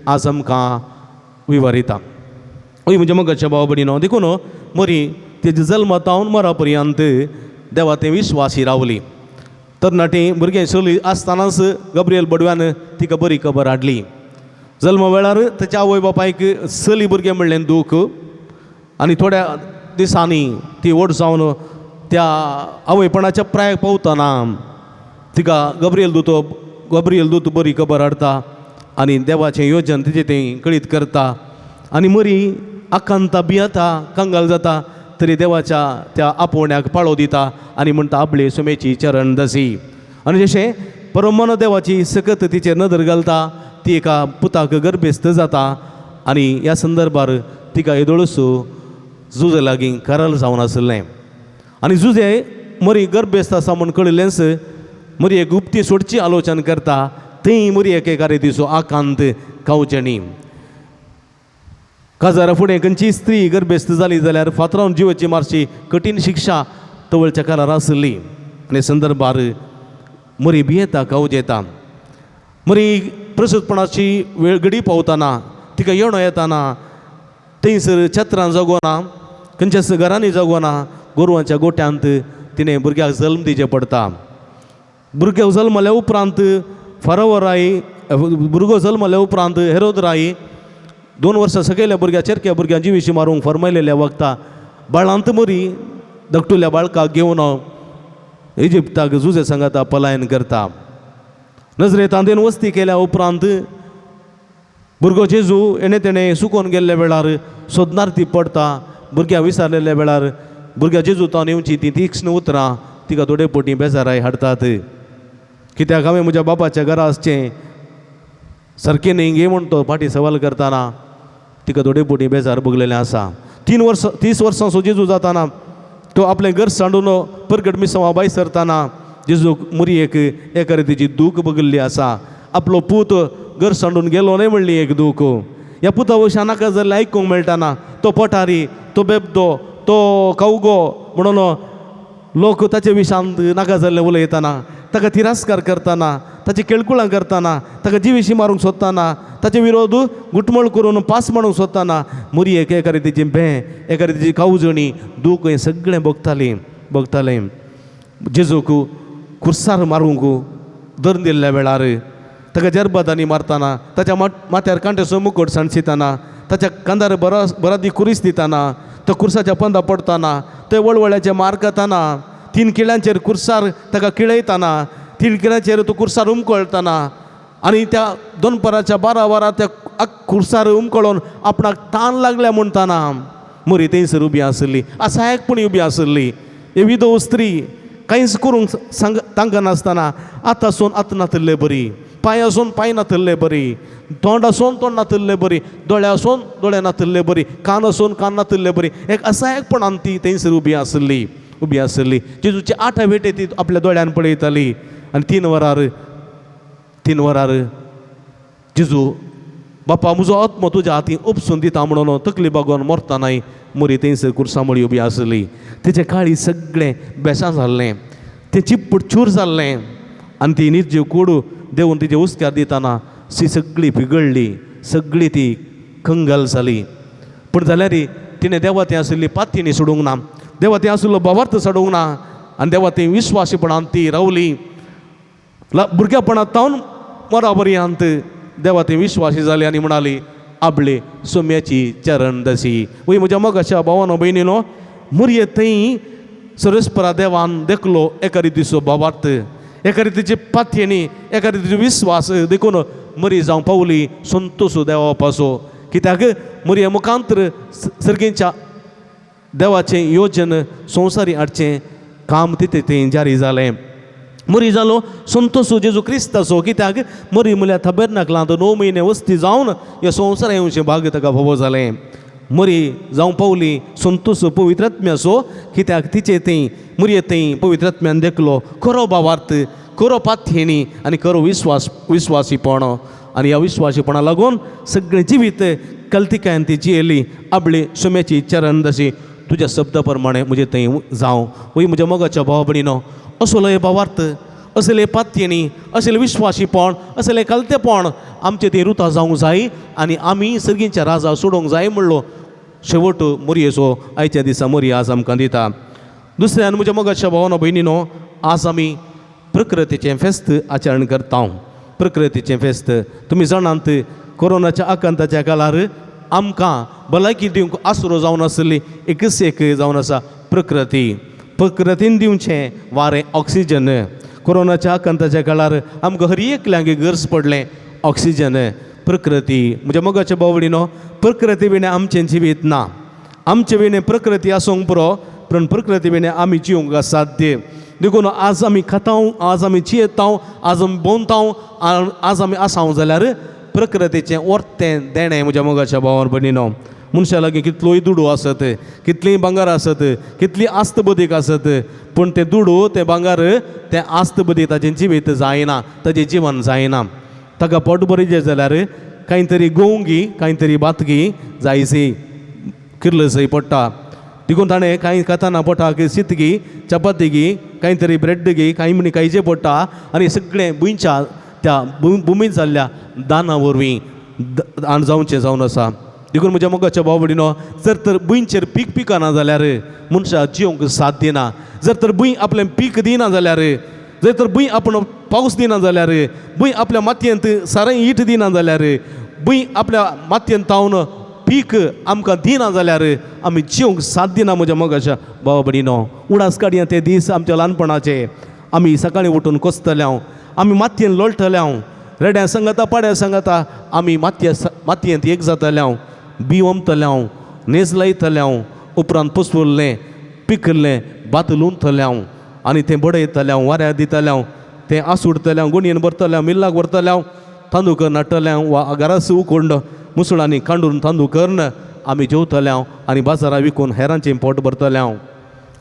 आज आमकां विवारिता. हय म्हज्या मोगाच्या भाव भयणीनो, देखून मरी तेजे जल्मा तावन मरा पर्यंत देवा तें विश्वासी रावली. तरणाटी भुरगें चली आसतनाच गब्रियल बडव्यान तिका बरी खबर हाडली. जल्मा वेळार ताच्या आवय बापायक चली भुरगें म्हणलें दूख आनी थोड्या दिसांनी ती व्हड जावन त्या आवयपणाच्या प्रायक पावतना तिका गब्रियल दूत बरी खबर हाडटा आनी देवाचें योजन तिचें तें कळीत करता आनी मरी आकांता भियेता कंगाल जाता तरी देवाच्या त्या आपोवण्याक पाळो दिता आनी म्हणटा आपले सुमेची चरण दसी. आनी जशें परमन देवाची सकत तिचेर नदर घालता ती एका पुताक गर्भेस्त जाता आनी ह्या संदर्भार तिका येदोळसो जुजे लागीं कराल जावन आशिल्लें आनी जुजे मरी गर्भेस्त आसा म्हूण कळिल्लेंच मरी एक गुप्ती सोडची आलोचन करता थंय मरी एके रितीचो आकांत कावचेणी. काजारा फुडें खंयची स्त्री गर्भेस्त जाली जाल्यार फातरावन जिवाची मारची कठीण शिक्षा तवळच्या काळार आशिल्ली आनी संदर्भार मरी भियेता कावजेता. मरी प्रसूतपणाची वेळ घडी पावतना तिका येणो येताना थंयसर छत्रान जगोना खंयच्याच घरांनी जगोना गोरवांच्या गोट्यांत तिणें भुरग्याक जल्म दिवचें पडटा. भुरग्याक जल्मल्या उपरांत फारोवराई भुरगो जल्मल्या उपरांत हेरोद राय 2 वर्सां सकयल्या भुरग्या चेरक्या भुरग्यां जिविशी मारूंक फरमायलेल्या वखता बाळांत मरी धाकटुल्या बाळकाक घेवन इजिप्ताक जुजे सांगाता पलायन करता. नजरेतांत वस्ती केल्या उपरांत भुरगो जेजू हेणें तेणें सुकोवन गेल्ल्या वेळार सोदनार ती पडटा. भुरग्यां विसारलेल्या वेळार भुरग्या जेजू तावन येवची ती तीक्ष्ण उतरां तिका थोडे पोटी बेजाराय हाडटात. कित्याक हांवें म्हज्या बापाच्या घरा आसचें सारकें न्ही गे म्हण तो फाटीं सवाल करतना तिका थोडे पोटी बेजार भोगलेलें आसा. 30 वर्सांचो जेजू जाताना तो आपलें घर सांडून परगट मिसांवा भायर सरतना जेजूक मुरयेक एका रितीची दूख भोगिल्ली आसा. आपलो पूत घर सांडून गेलो न्हय म्हणली एक दूख. ह्या पुता वयल्यान नाका जाल्यार आयकूंक मेळटाना तो पोटारी तो बेबदो तो कावगो म्हणून लोक ताचे विशांत नाका जाल्लें उलयतना ताका तिरस्कार करतना ताची केळकुळां करतना ताका जिविशी मारूंक सोदतना ताचे विरोध गुटमळ करून पास मारूंक सोदतना मुरयेक एका रितीची भें एका रितीची कावजणी दूख हें सगळें भोगतालीं भोगतालें. जेजूक खुर्सार मारूंक धरून दिल्ल्या वेळार ताका जरबादांनी मारतना ताच्या माथ्यार कांट्याचो मुकोट सांडशितना ताच्या कांदार बरादी कुरीस दितना तो खुर्साच्या पंदा पडतना ते वळवळ्याचे मार खाताना 3 किळ्यांचेर खुर्सार ताका किळयतना 3 किळ्यांचेर तो खुर्सार उमकळतना आनी त्या दोनपराच्या 12 वरां त्या खुर्सार उमकळोन आपणाक तान लागल्या म्हणटाना मरी थंयसर उबी आशिल्ली असहायकपणी उबी आशिल्ली. ही विधव स्त्री कांयच करूंक सांग तांकां नासतना आतां आसून आतां नातिल्ले बरी पांय आसून पांय नातिल्ले बरी तोंड आसून तोंड नातिल्ले बरी दोळे आसून दोळे नातिल्ले बरी कान आसून कान नातिल्ले बरी एक असहायकपणान ती थंयसर उबी आशिल्ली उबी आशिल्ली. जेजूची 8 वेटे ती आपल्या दोळ्यान पळयताली आनी 3 वरार जेजू बापा म्हजो आत्मो तुज्या हातीन उपसून दिता म्हणून तकली बागोवन मरतनाय मरी थंयसर कुर्सामळी उबी आसली. तेचें काळीज सगळें बेसां जाल्लें, तें चिप्पट चूर जाल्लें आनी ती निर्जीव कूड देवून तिजे हुस्क्यार दितना ती सगळी पिगळ्ळी, सगळी ती कंगाल जाली. पूण जाल्यार तिणें देवा थंय आशिल्ली पातयेणी सोडूंक ना, देवा थंय आशिल्लो भावार्थ सोडूंक ना आनी देवा थंय विश्वासीपणान ती रावली. भुरगेपणांत तावन मरा पर्यंत देवा थंय विश्वासी जाली आनी म्हणाली आपले सोम्याची चरण दसी. वय म्हज्या मोगाच्या भावानो भयणीनो, मुरये थंय सरस्परा देवान देखलो एका रितीचो भावार्थ, एका रितीची पातयेणी, एका रितीचो विस्वास देखून मरी जावं पावली संतोश देवा पासो. कित्याक मरये मुखांतर सर्गींच्या देवाचें योजन संवसारी हाडचें काम तितें थंय जारी जालें. मरी जालो संतोश जेजू क्रिस्ताचो. कित्याक मरी म्हळ्यार थबेरनाकलांत 9 म्हयने वस्ती जावन ह्या संवसारा येवचें भाग ताका फावो जालें. मरी जावं पावली संतोश पवित्र आत्म्याचो. कित्याक तिचे थंय मरये थंय पवित्र आत्म्यान देखलो खरो भावार्थ, खरो पातयेणी आनी खरो विस्वास, विस्वासीपण. आनी ह्या विस्वासीपणा लागून सगळें जिवीत कल्तिकायन ती जियेली आपली सुम्याची चरण दशी तुज्या शब्दा प्रमाणे म्हजे थंय जावं. वय म्हज्या मोगाच्या भावा भयणीनो, असलो भावार्थ, असले पातयेणी, असले विश्वासीपण, असले कलतेपण आमचें तें रुता जावंक जाय आनी आमी सर्गींच्या राजा सोडोवंक जाय म्हणलो शेवट मोरयेचो आयच्या दिसा मोरये आज आमकां दिता. दुसऱ्यान म्हज्या मोगाच्या भावानो भयणीनो, आज आमी प्रकृतीचें फेस्त आचरण करता. प्रकृतीचें फेस्त तुमी जाणात, कोरोनाच्या आकांताच्या काळार आमकां भलायकी दिवंक आसरो जावन आसली एकच एक जावन आसा प्रकृती. प्रकृतीन दिवचें वारें ऑक्सिजन. कोरोनाच्या आकांताच्या काळार आमकां हर एकल्यांक गरज पडलें ऑक्सिजन. प्रकृती म्हज्या मोगाच्या भाव भयणीनो, प्रकृती विणें आमचें जिवीत ना. आमचे विणें प्रकृती आसूंक पुरो, पूण प्रकृती विणें आमी जिवंक साध्य. देखून आज आमी खाताव, आज आमी जियेताव, आज आमी भोंवताव, आज आमी आसाव जाल्यार प्रकृतीचें वर्तें देणें म्हज्या मोगाच्या भावान भयणीनो. मनशा लागीं कितलोय दुडू आसत, कितलीय भांगर आसत, कितली आस्त बदीक आसत, पूण तें दुडू, तें भांगर, तें आस्त बदीक ताजें जिवीत जायना, ताजें जिवन जायना. ताका पोट भरिचें जाल्यार कांय तरी गोवंगी, कांय तरी भातगी जायसी किर्लसय पडटा. देखून ताणें कांय खाताना पोटाक शीतगी, चपातीगी, कांय तरी ब्रेडगी, कांय म्हणी खायचें पडटा आनी सगळें भुंयच्या त्या भुमींत जाल्ल्या दाना वरवीं जावचें जावन आसा. देखून म्हज्या मोगाच्या भाव भयणीनो, जर तर भुंयचेर पीक पिकना जाल्यार मनशाक जिवंक साथ दिना. जर तर भूंय आपलें पीक दिना जाल्यार, जर तर भूंय आपूण पावस दिना जाल्यार, भूंय आपल्या मातयेंत सारें ईट दिना जाल्यार, भूंय आपल्या मातयेंत तावन पीक आमकां दिना जाल्यार आमी जिवंक साथ दिना. म्हज्या मोगाच्या भाव भयणीनो, उडास काडया ते दीस आमच्या ल्हानपणाचे. आमी सकाळीं उठून कोसतले हांव, आमी मातयेन लोळटले हांव, रेड्या सांगता पाड्या सांगता आमी मातयेंत एक जातले हांव, बी ओमतले हांव, नेज लायतले हांव, उपरांत पसवल्लें पिकल्लें भात लुंतले हांव आनी तें बडयतले हांव, वाऱ्यार दितले हांव, तें आसुडतले हांव, गुणयेन भरतले हांव, मिल्लाक व्हरतले हांव, तांदूळ करून हाडटले हांव वा घरास उकोंड मुसळांनी कांडून तांदूळ करून आमी जेवतले हांव आनी बाजारां विकून हेरांचें पोट भरतले हांव.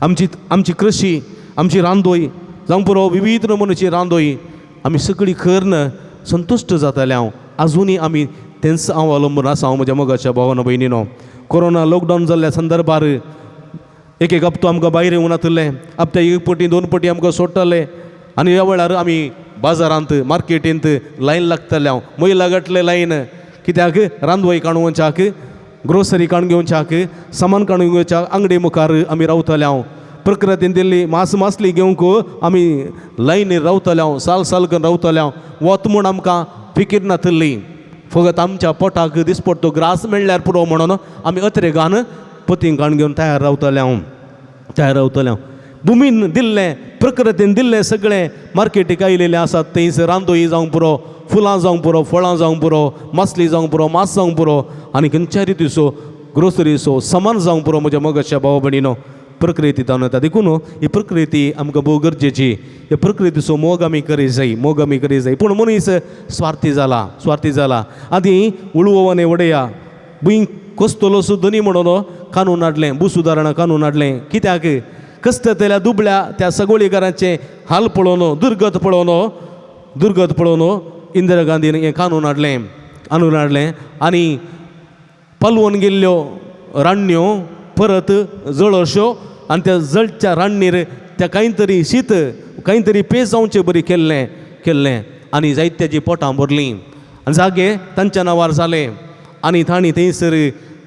आमची आमची कृशी, आमची रांदोय जावं पुरो, विविध नमुन्याची रांदोय आमी सगळी करून संतुश्ट जातले हांव. आजुनूय आमी तेंच हांव अवलंबून आसा हांव म्हज्या मोगाच्या भावानो भयणीनो. कोरोना लॉकडावन जाल्ल्या संदर्भार एक एक हप्तो आमकां भायर येवं नातिल्लें, हप्त्याक एक पटी 2 पटी आमकां सोडटाले आनी ह्या वेळार आमी बाजारांत मार्केटींत लायन लागतले हांव, महिला गांठले लायन. कित्याक रांदवय काडून वचच्याक, ग्रोसरी काडून घेवच्याक, सामान काडून घेवच्याक आंगडी मुखार आमी रावतले हांव. प्रकृतीन दिल्ली मास मासली घेवंक आमी लायनीर रावतले हांव, साल साल करून रावतले हांव. वत म्हूण आमकां फिकीर नातिल्ली, फकत आमच्या पोटाक दिसपडतो ग्रास मेळ्ळ्यार पुरो म्हणून आमी अत्रेगान पोतींग काडून घेवन तयार रावतले हांव, तयार रावतले हांव. भुमीन दिल्लें, प्रकृतीन दिल्लें सगळें मार्केटीक आयिल्लें आसात थंयसर रांदोळी जावंक पुरो, फुलां जावंक पुरो, फळां जावंक पुरो, मासली जावंक पुरो, मास जावंक पुरो आनी खंयच्या रितीचो ग्रोसरीचो सामान जावंक पुरो. म्हज्या मोगाच्या भाव भयणीनो, प्रकृती जावन येता. देखून ही प्रकृती आमकां भोव गरजेची. ह्या प्रकृतीचो मोग आमी करी जाय, मोग आमी करी जाय. पूण मनीस स्वार्थी जाला, स्वार्थी जाला. आदीं उळवो वडया भूंय कोसतलो धनी म्हणून कानून हाडलें, भू सुदारणा कानून हाडलें. कित्याक कष्टतल्या दुबळ्या त्या सगोळीकारांचें हाल पळोवन, दुर्गत पळोवन, दुर्गत पळोवन इंदिरा गांधीन हें कानून हाडलें. आणून हाडलें आनी पालवून गेल्ल्यो राण्ण्यो परत जळोश्यो आनी त्या जळच्या राण्णीर त्या कांय तरी शीत कांय तरी पेज जावचे बरी केल्लें केल्लें आनी जायत्याची पोटां भरलीं आनी जागे तांच्या नांवार जाले आनी तांणी थंयसर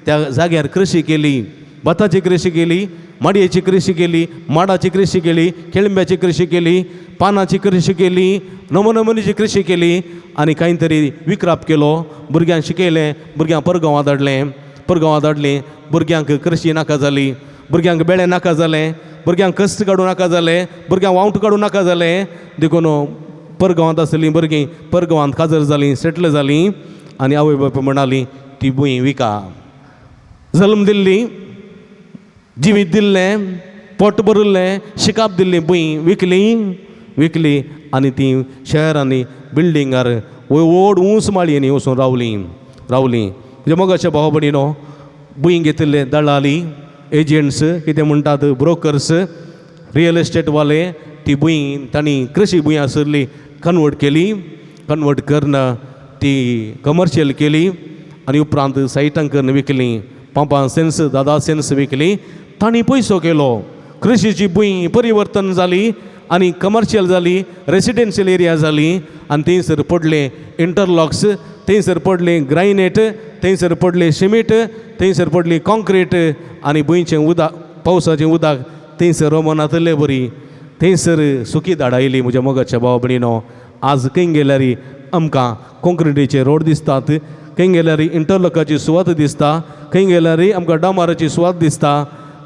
त्या जाग्यार कृशी केली, भाताची कृशी केली, माडयेची कृशी केली, माडाची कृशी केली, केळंब्याची कृशी केली, पानाची कृशी केली, नमोनमोनीची कृशी केली आनी कांय तरी विक्राप केलो. भुरग्यांक शिकयलें, भुरग्यांक परगांवां धाडलें, परगांवां धाडलीं, भुरग्यांक कृशी नाका जाली, भुरग्यांक बेळे नाका जालें, भुरग्यांक कश्ट काडूं नाका जालें, भुरग्यांक वावट काडूं नाका जालें. देखून परगांवांत आसलीं भुरगीं परगांवांत काजर जालीं, सेटल जालीं आनी आवय बापूय म्हणाली ती भूंय विका. जल्म दिल्ली, जिवीत दिल्लें, पोट भरिल्लें, शिकाप दिल्ली भूंय विकली विकली आनी ती शहरांनी बिल्डिंगार व्हड ऊंच माळयेंनी वचून रावलीं रावलीं. म्हणजे मोगाच्या भाव भयणीनो, भूंय घेतिल्ले दलाली, एजंट्स, कितें म्हणटात ब्रोकर्स, रियल इस्टेटवाले, ती भूंय तांणी कृशी भूंय आसली कन्वर्ट केली, कन्वर्ट करून ती कमर्शियल केली आनी उपरांत सायटां करून विकली, 5-5 सेन्स 10-10 सेन्स विकली. तांणी पयसो केलो. कृशीची भूंय परिवर्तन जाली आनी कमर्शियल जाली, रेसिडेन्शियल एरिया जाली आनी थंयसर पडले इंटरलॉक्स, थंयसर पडले ग्रायनेट, थंयसर पडले सिमीट, थंयसर पडली कॉन्क्रीट आनी भुंयचें उदक, पावसाचें उदक थंयसर रोमनातले बरी थंयसर सुकी धाड आयली. म्हज्या मोगाच्या भाव भयणीनो, आज खंय गेल्यार आमकां कॉन्क्रिटीचे रोड दिसतात, खंय गेल्यार इंटरलॉकाची सुवात दिसता, खंय गेल्यार आमकां डांबराची सुवात दिसता,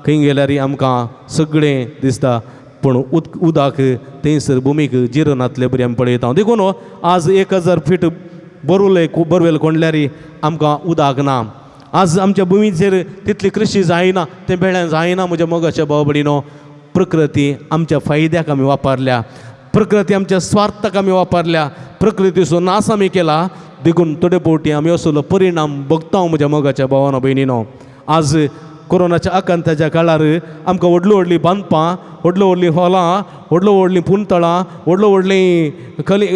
खंय गेल्यार आमकां सगळें दिसता, पूण उदक थंयसर भुमीक जिरनातले बरी आमी पळयता. देखून आज 1000 फीट बोरवेल बोरवेल कोणल्यार आमकां उदक ना. आज आमच्या भुमीचेर तितली कृशी जायना, तें बेळ्यां जायना. म्हज्या मोगाच्या भाव भयणीनो, प्रकृती आमच्या फायद्याक आमी वापरल्या, प्रकृती आमच्या स्वार्थाक आमी वापरल्या, प्रकृतीचो नाश आमी केला. देखून थोडे फावटी आमी असलो परिणाम भोगता. म्हज्या मोगाच्या भावानो भयणीनो, आज कोरोनाच्या आकांताच्या काळार आमकां व्हडलीं व्हडलीं बांदपां, व्हडलीं व्हडलीं हॉलां, व्हडलीं व्हडलीं पुंतळां, व्हडलीं व्हडलीं कली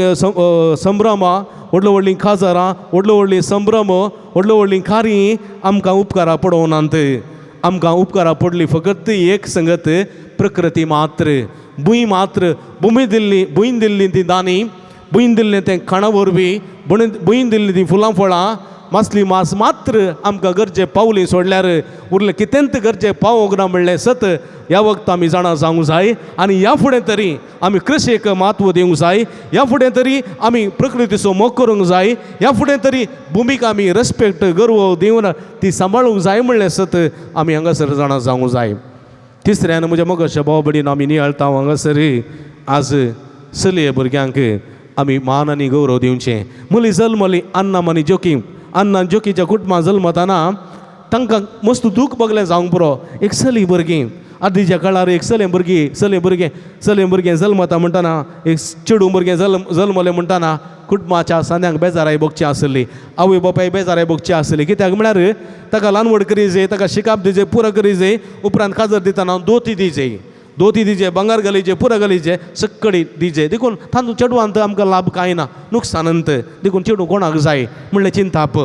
संभ्रमां, व्हडलीं व्हडलीं काजारां, व्हडलीं व्हडलीं संभ्रम, व्हडलीं व्हडलीं कार्य आमकां उपकारा पडोवनात. आमकां उपकारा पडली फकत एक संगत, प्रकृती मात्र, भूंय मात्र. भूंय दिल्ली, भूंय दिल्ली ती दानी, भूंय दिल्लें तें खाणा वरवीं, भूंय दिल्ली ती फुलां फळां, मासली मास मात्र आमकां गरजे पावली सोडल्यार उरलें कितेंच गरजे पावोंक ना म्हणलें सत ह्या वक्त आमी जाणा जावंक जाय. आनी ह्या फुडें तरी आमी कृशेक म्हत्व दिवंक जाय, ह्या फुडें तरी आमी प्रकृतीचो मोग करूंक जाय, ह्या फुडें तरी भुमीक आमी रेस्पेक्ट गर्व दिवन ती सांबाळूंक जाय म्हणलें सत आमी हांगासर जाणा जावंक जाय. तिसऱ्यान म्हज्या मोगाच्या भाव भयणीन आमी नियाळता हांगासर आज चलये भुरग्यांक आमी मान आनी गौरव दिवचें. मुली जल्मली अन्ना आनी जोकी, अन्ना जोकीच्या कुटुंबां जल्मताना तांकां मस्त दूख भोगलें जावंक पुरो. एक चली भुरगीं आदींच्या काळार एक चले भुरगीं चले भुरगें चले भुरगें जल्मता म्हणटना, एक चेडूं भुरगें जल्मलें म्हणटना कुटुंबाच्या सांद्यांक बेजाराय भोगची आसली, आवय बापाय बेजाराय भोगची आसली. कित्याक म्हळ्यार ताका ल्हान व्हड करी जाय, ताका शिकाप दिजे, पुरो करी जाय, उपरांत काजर दितना दोती दिजे, दोती दिजे, भांगर घालीजे, पुरो घालीजे, सक्कडी दिजे. देखून तातूंत चेडवांत आमकां लाभ कांय ना, नुकसानंत. देखून चेडूं कोणाक जाय म्हणलें चिंताप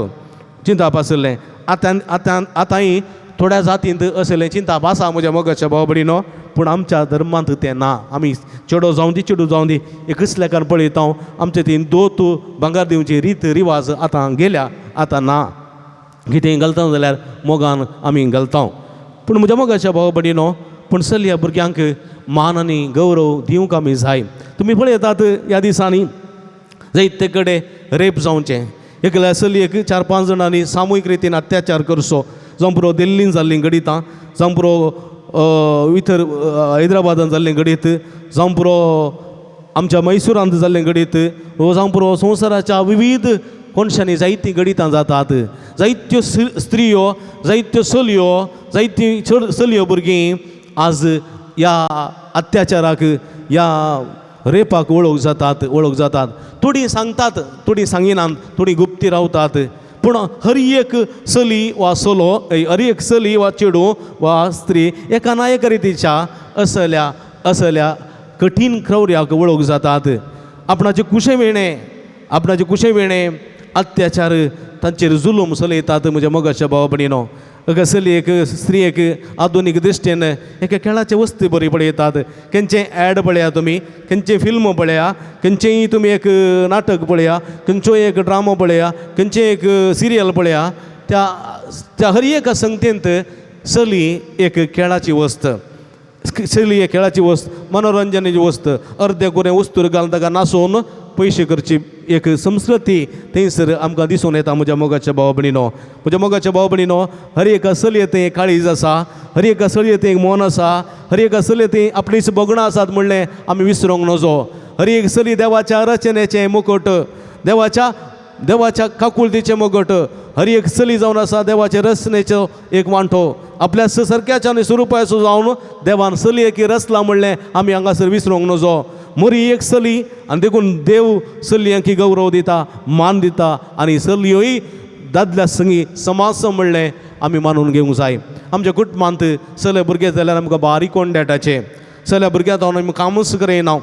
चिंताप आसलें. आतां आतां आतांय थोड्या जातींत असलें चिंताप आसा म्हज्या मोगाच्या भाव भयणीनो, पूण आमच्या धर्मांत तें ना. आमी चेडो जावं दी चेडूं जावं दी एकच लेखान पळयता. आमचे ती दोत भांगर दिवची रीत रिवाज आतां गेल्या, आतां ना. कितेंय घालता जाल्यार मोगान आमी घालता. पूण म्हज्या मोगाच्या भाव भयणीनो, पूण चलया भुरग्यांक मान आनी गौरव दिवंक आमी जाय. तुमी पळयतात ह्या दिसांनी जायते कडेन रेप जावचें, एकल्या चलयेक 4-5 जाणांनी सामुहीक रितीन अत्याचार करचो, जावं पुरो दिल्लीन जाल्लीं घडितां, जावं पुरो इतर हैदराबादान जाल्लें घडीत, जावं पुरो आमच्या मैसुरांत जाल्लें घडीत, वो जावं पुरो संवसाराच्या विविध कोनशांनी जायतीं घडितां जातात. जायत्यो स्त्रियो, जायत्यो चलयो, जायतीं चलयो भुरगीं आज ह्या अत्याचाराक, ह्या रेपाक वळख जातात, वळख जातात. थोडीं सांगतात, थोडीं सांगिनात, थोडीं गुप्ती रावतात. पूण हर एक चली वा चलो, हर एक चली वा चेडूं वा स्त्री एका ना एका रितीच्या असल्या असल्या कठीण क्रौर्याक वळख जातात. आपणाचे कुशे वेणें, आपणाचे कुशे वेणें अत्याचार तांचेर जुलूम चलयतात म्हज्या मोगाच्या भाव भयणीनो. एका चलयेक स्त्रियेक आधुनीक दृश्टीन एका खेळाचे वस्ती बरी पळयतात. खंयचें एड पळया तुमी, खंयचें फिल्म पळया, खंयचेंय तुमी एक नाटक पळया, खंयचोय एक ड्रामो पळया, खंयचें एक सिरियल पळया, त्या त्या हर एका संगतेंत चली एक खेळाची वस्त, चली एक खेळाची वस्त, मनोरंजनाची वस्त. अर्दे कुरें वस्तूर घालून ताका नासोवन पयशे करची एक संस्कृती थंयसर आमकां दिसून येता म्हज्या मोगाच्या भाव भयणीनो. म्हज्या मोगाच्या भाव भयणीनो, हर एका चलये थंय काळीज आसा, हर एका चलये थंय मन आसा, हर एका चलये थंय आपलीच भोगणां आसात म्हणलें आमी विसरूंक नजो. हर एक चली देवाच्या रचनेचें मुकुट, देवाच्या देवाच्या काकुळतीचें मुकुट, हर एक चली जावन आसा देवाचे रचनेचो एक वांटो. आपल्या सारक्याच्या आनी स्वरुपाचो जावन देवान चलयेक रचला म्हणलें आमी हांगासर विसरूंक नजो. मोरी एक चली आनी देखून देव चलयांक गौरव दिता, मान दिता आनी चलयोय दादल्या संगी समाज म्हणलें आमी मानून घेवंक जाय. आमच्या कुटुंबांत चले भुरगे जाल्यार आमकां बारीक कोंडेटाचें चल्या भुरग्यां जावन आमी कामूच करना,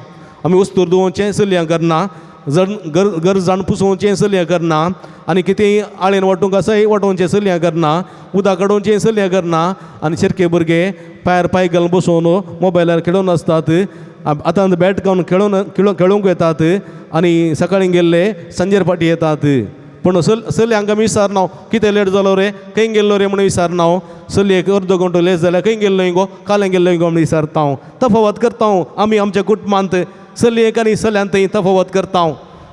आमी वस्तूर धुवोवचें चलयां करना, जण गर घर जाण पुसोवचें चलयां करना, आनी कितेंय आळेन वांटूंक आसाय वांटोवचें चलयां करना, उदक काडोवचें चलयां करना आनी सारके भुरगे पांयार पांय घालून बसोवन मोबायलार खेळोन आसतात, आतां बॅट घालून खेळोन खेळूंक येतात आनी सकाळीं गेल्ले सांजेर फाटीं येतात. पूण चलयांक आमी विचारना कितें लेट जालो रे, खंय गेल्लो रे म्हणून विचारना. चलयेक अर्दो घंटो लेट जाल्यार खंय गेल्लो गो, कालें गेल्लो गो म्हणून विचारता. तफावत करता आमी आमच्या कुटुंबांत चलयेक आनी चल्यांत थंय तफावत करता.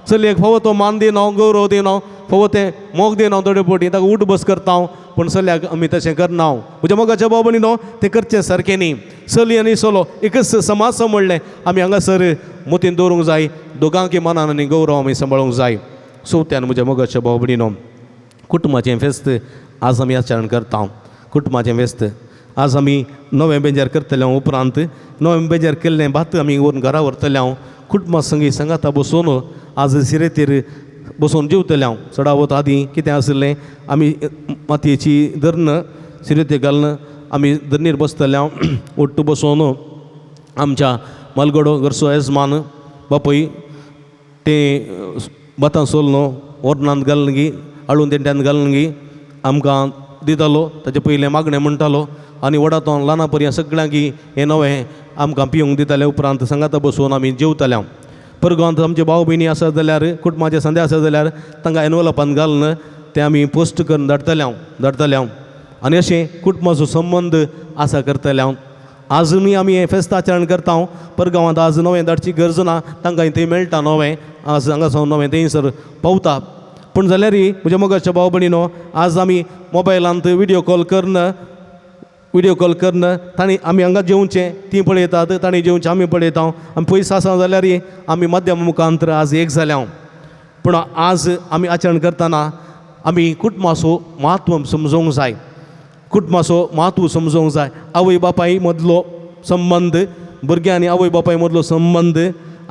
चलयेक फावो तो मान दिना, गौरव दिना, फावो तें मोग दिना, थोडे फावटी ताका उठ बस करता, पूण चल्याक आमी तशें करना. म्हज्या मोगाच्या भाव भयणीनो, तें करचें सारकें न्ही. चली आनी चलो एकच समाज म्हणलें आमी हांगासर मतीन दवरूंक जाय. दोगांकी मनान आनी गौरव आमी सांबाळूंक जाय. चवथ्यान म्हज्या मोगाच्या भाव भयणीनो, कुटुंबाचें फेस्त आज आमी आचरण करता. कुटुंबाचें फेस्त आज आमी नवें बेंजार करतले उपरांत नवें बेंजार केल्लें भात आमी व्हरून घरा व्हरतले. कुटुंबा संगी सांगाता बसून आज सिरेतीर बसून जेवतले हांव. चडावत आदीं कितें आशिल्लें, आमी मातयेची धर्ण सिरेती घालून आमी धरणीर बसतले हांव. ओट्टू बसोवन आमच्या मालगडो घरचो येजमान बापूय तें भातां सोल ओर्नांत घालून गी आळून तेंट्यांत घालून गी आमकां दितालो. ताचे पयलें मागणें म्हणटालो आनी वडातोन ल्हाना पर्यंत सगळ्यांक हें नवें आमकां पिवंक दिताले. उपरांत सांगाता बसून आमी जेवताले. परगांवांत आमचे भाव भयणी आसत जाल्यार कुटुंबाचे संदे आसत जाल्यार तांकां एनवलपान घालून तें आमी पोस्ट करून धाडटले हांव धाडटले हांव आनी अशें कुटुंबाचो संबंद आसा करतले हांव. आजुनूय आमी हें फेस्त आचरण करता. परगांवांत आज नवें धाडची गरज ना, तांकां थंय मेळटा नवें, आज हांगासर नवें थंयसर पावता. पूण जाल्यारय म्हज्या मोगाच्या भाव भयणीनो, आज आमी मोबायलांत विडियो कॉल करून विडियो कॉल करून तांणी आमी हांगा जेवचें तीं पळयतात, तांणी जेवचें आमी पळयता. आमी पयस आसा जाल्यारय आमी माध्यमा मुखांतर आज एक जाल्या. पूण आज आमी आचरण करतना आमी कुटुंबाचो म्हत्व समजूंक जाय, कुटुंबाचो म्हत्व समजूंक जाय. आवय बापाय मदलो संबंद, भुरग्यां आनी आवय बापाय मदलो संबंद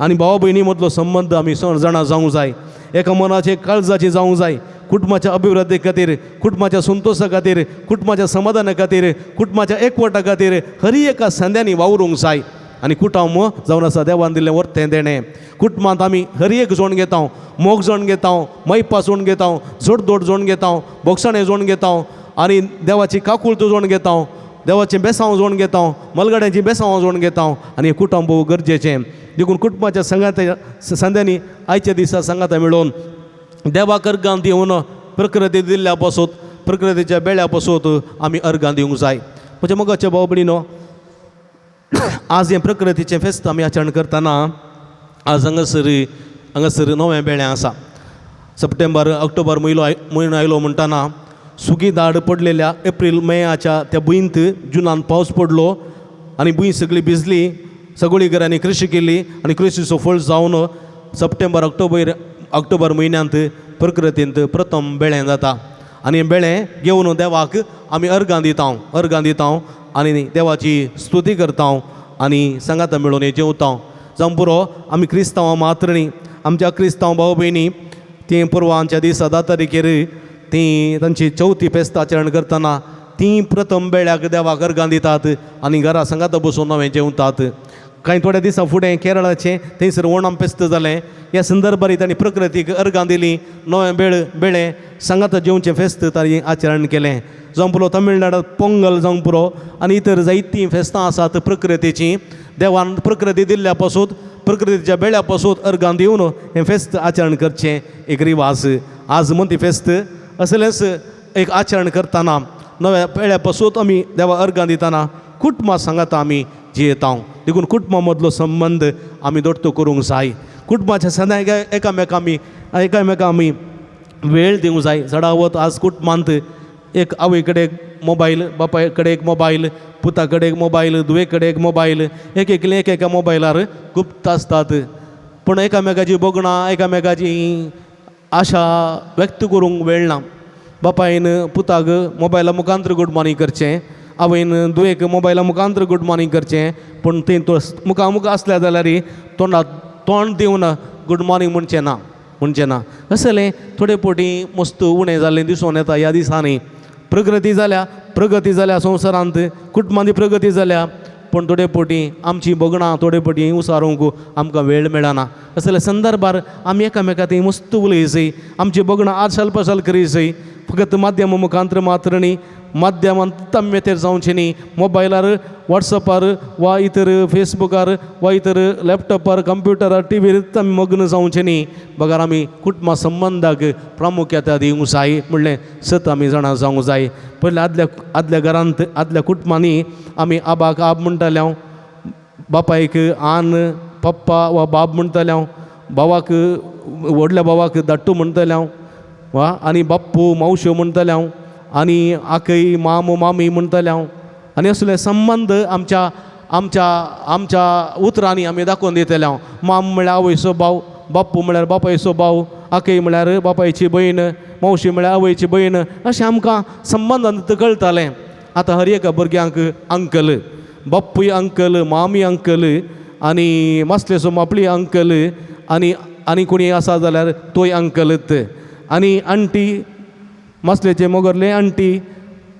आनी भाव भयणी मदलो संबंद आमी जाणा जावंक जाय. एका मनाचे काळजाचे जावंक जाय. कुटुंबाच्या अभिवृद्धी खातीर, कुटुंबाच्या संतोशा खातीर, कुटुंबाच्या समाधाना खातीर, कुटुंबाच्या एकवटा खातीर हर एका संद्यांनी वावरूंक जाय. आनी कुटुंब जावन आसा देवान दिल्लें वर्तें देणें. कुटुंबांत आमी हर एक जोण घेता, मोग जोण घेता, मैपा जोण घेता, जोडदोड जोण घेता, बोगसाणें जोण घेता आनी देवाची काकूळत जोण घेता, देवाचें बेसांव जोण घेता, मलगाड्यांची बेसांव जोण घेता. आनी हें कुटुंब भोव गरजेचें. देखून कुटुंबाच्या सांगाता संद्यांनी आयच्या दिसा सांगाता मेळोवन देवाक अर्गां दिवन प्रकृती दिल्ल्या पासत, प्रकृतीच्या बेळ्या पासत आमी अर्गां दिवंक जाय. म्हज्या मोगाच्या भाव भयणीनो, आज हें प्रकृतीचें फेस्त आमी आचरण करतना आज हांगासर हांगासर नवें बेळें आसा. सप्टेंबर ऑक्टोबर म्हयनो आयलो म्हणटना सुकी दाड पडलेल्या एप्रील मेयाच्या त्या भुंयंत जुनान पावस पडलो आनी भूंय सगळी भिजली, सगळी घरांनी कृशी केली आनी कृशीचो फळ जावन सप्टेंबर ऑक्टोबर ऑक्टोबर म्हयन्यांत प्रकृतींत प्रथम बेळें जाता. आनी बेळें घेवन देवाक आमी अर्गां दिता, अर्गां दिता आनी देवाची स्तुती करता आनी सांगाता मेळून हें जेवता. जावं पुरो आमी क्रिस्तांवां मात्र न्ही, आमच्या क्रिस्तांव भाव भयणी तीं पुर्वांच्या दिसा 10 तारखेर तीं तांची चवथी फेस्त आचरण करतना तीं प्रथम बेळ्याक देवाक अर्गां दितात आनी घरा सांगाता बसून नवें जेवतात. कांय थोड्या दिसां फुडें केरळाचें थंयसर ओणम फेस्त जालें. ह्या संदर्भार तांणी प्रकृतीक अर्गां दिलीं, नवें बेळ बेळें सांगाता जेवचें फेस्त तांणी आचरण केलें. जावं पुरो तमिळनाडांत पोंगल जावंक पुरो आनी इतर जायतीं फेस्तां आसात प्रकृतीचीं. देवान प्रकृती दिल्ल्या पासून प्रकृतीच्या बेळ्या पासून अर्गां दिवन हें फेस्त आचरण करचें एक रिवाज. आज मोंती फेस्त असलेंच एक आचरण करतना नव्या बेळ्या पासून आमी देवा अर्गां दितना कुटुंबा सांगाता आमी जियेता. देखून कुटुंबा मदलो संबंद आमी दोट्टो करूंक जाय. कुटुंबाच्या सदां एकामेका आमी एकामेका आमी वेळ दिवंक जाय. चडावत आज कुटुंबांत एक आवय कडेन एक मोबायल, बापाय कडेन एक मोबायल, पुता कडेन एक मोबायल, धुवे कडेन एक मोबायल, एक एकले एक एका मोबायलार गुप्त आसतात. पूण एकामेकाची भोगणां एकामेकाची आशा व्यक्त करूंक वेळ ना. बापायन पुताक मोबायला मुखांतर गूड मॉर्निंग करचें, आवयन धुवेक मोबायला मुखांतर गूड मॉर्निंग करचें, पूण थंय तो मुखा मुखार आसल्या जाल्यार तोंडाक तोंड दिवन गूड मॉर्निंग म्हणचें ना म्हणचें ना. असलें थोडे फावटी मस्त उणें जाल्लें दिसून येता ह्या दिसांनी. प्रगती जाल्या, प्रगती जाल्या संवसारांत, कुटुंबांनी प्रगती जाल्या, पूण थोडे फावटी आमचीं भोगणां थोडे फावटी उसारूंक आमकां वेळ मेळना. असल्या संदर्भार आमी एकामेका थंय मस्त उलयसय, आमचीं भोगणां आशाल पशाल करीसय. फकत माध्यमा मुखांतर मात्र न्ही, माध्यमांत आमी मेतेर जावचें न्ही. मोबायलार, वॉट्सॅपार वा इतर फेसबुकार वा इतर लॅपटॉपार, कंप्युटरार, टिवीर आमी मग्न जावचें न्ही. बगर आमी कुटुंबा संबंदाक प्रामुख्यता दिवंक जाय म्हणलें सत आमी जाणा जावंक जाय. पयलीं आदल्या आदल्या घरांत आदल्या कुटुंबांनी आमी आबाक आब म्हणटाले हांव, बापायक आन पप्पा वा बाब म्हणटाले हांव, भावाक व्हडल्या भावाक धाट्टू म्हणटाले हांव वा आनी बाप्पू मावश्यो म्हणटाले हांव आनी आकय मामो मामी म्हणटाले हांव. आनी असले संबंद आमच्या आमच्या आमच्या उतरांनी आमी दाखोवन दितले हांव. माम म्हळ्यार आवयचो भाव, बाप्पू म्हळ्यार बापायचो भाव, आकय म्हळ्यार बापायची भयण, मावशी म्हळ्यार आवयची भयण, अशें आमकां संबंदांत कळटालें. आतां हर एका भुरग्यांक अंकल, बाप्पूय अंकल, मामी अंकल आनी मासलेचो मापली अंकल आनी आनी कोणी आसा जाल्यार तोय अंकलत आनी आंटी, मासलेचे मोगरले आंटी,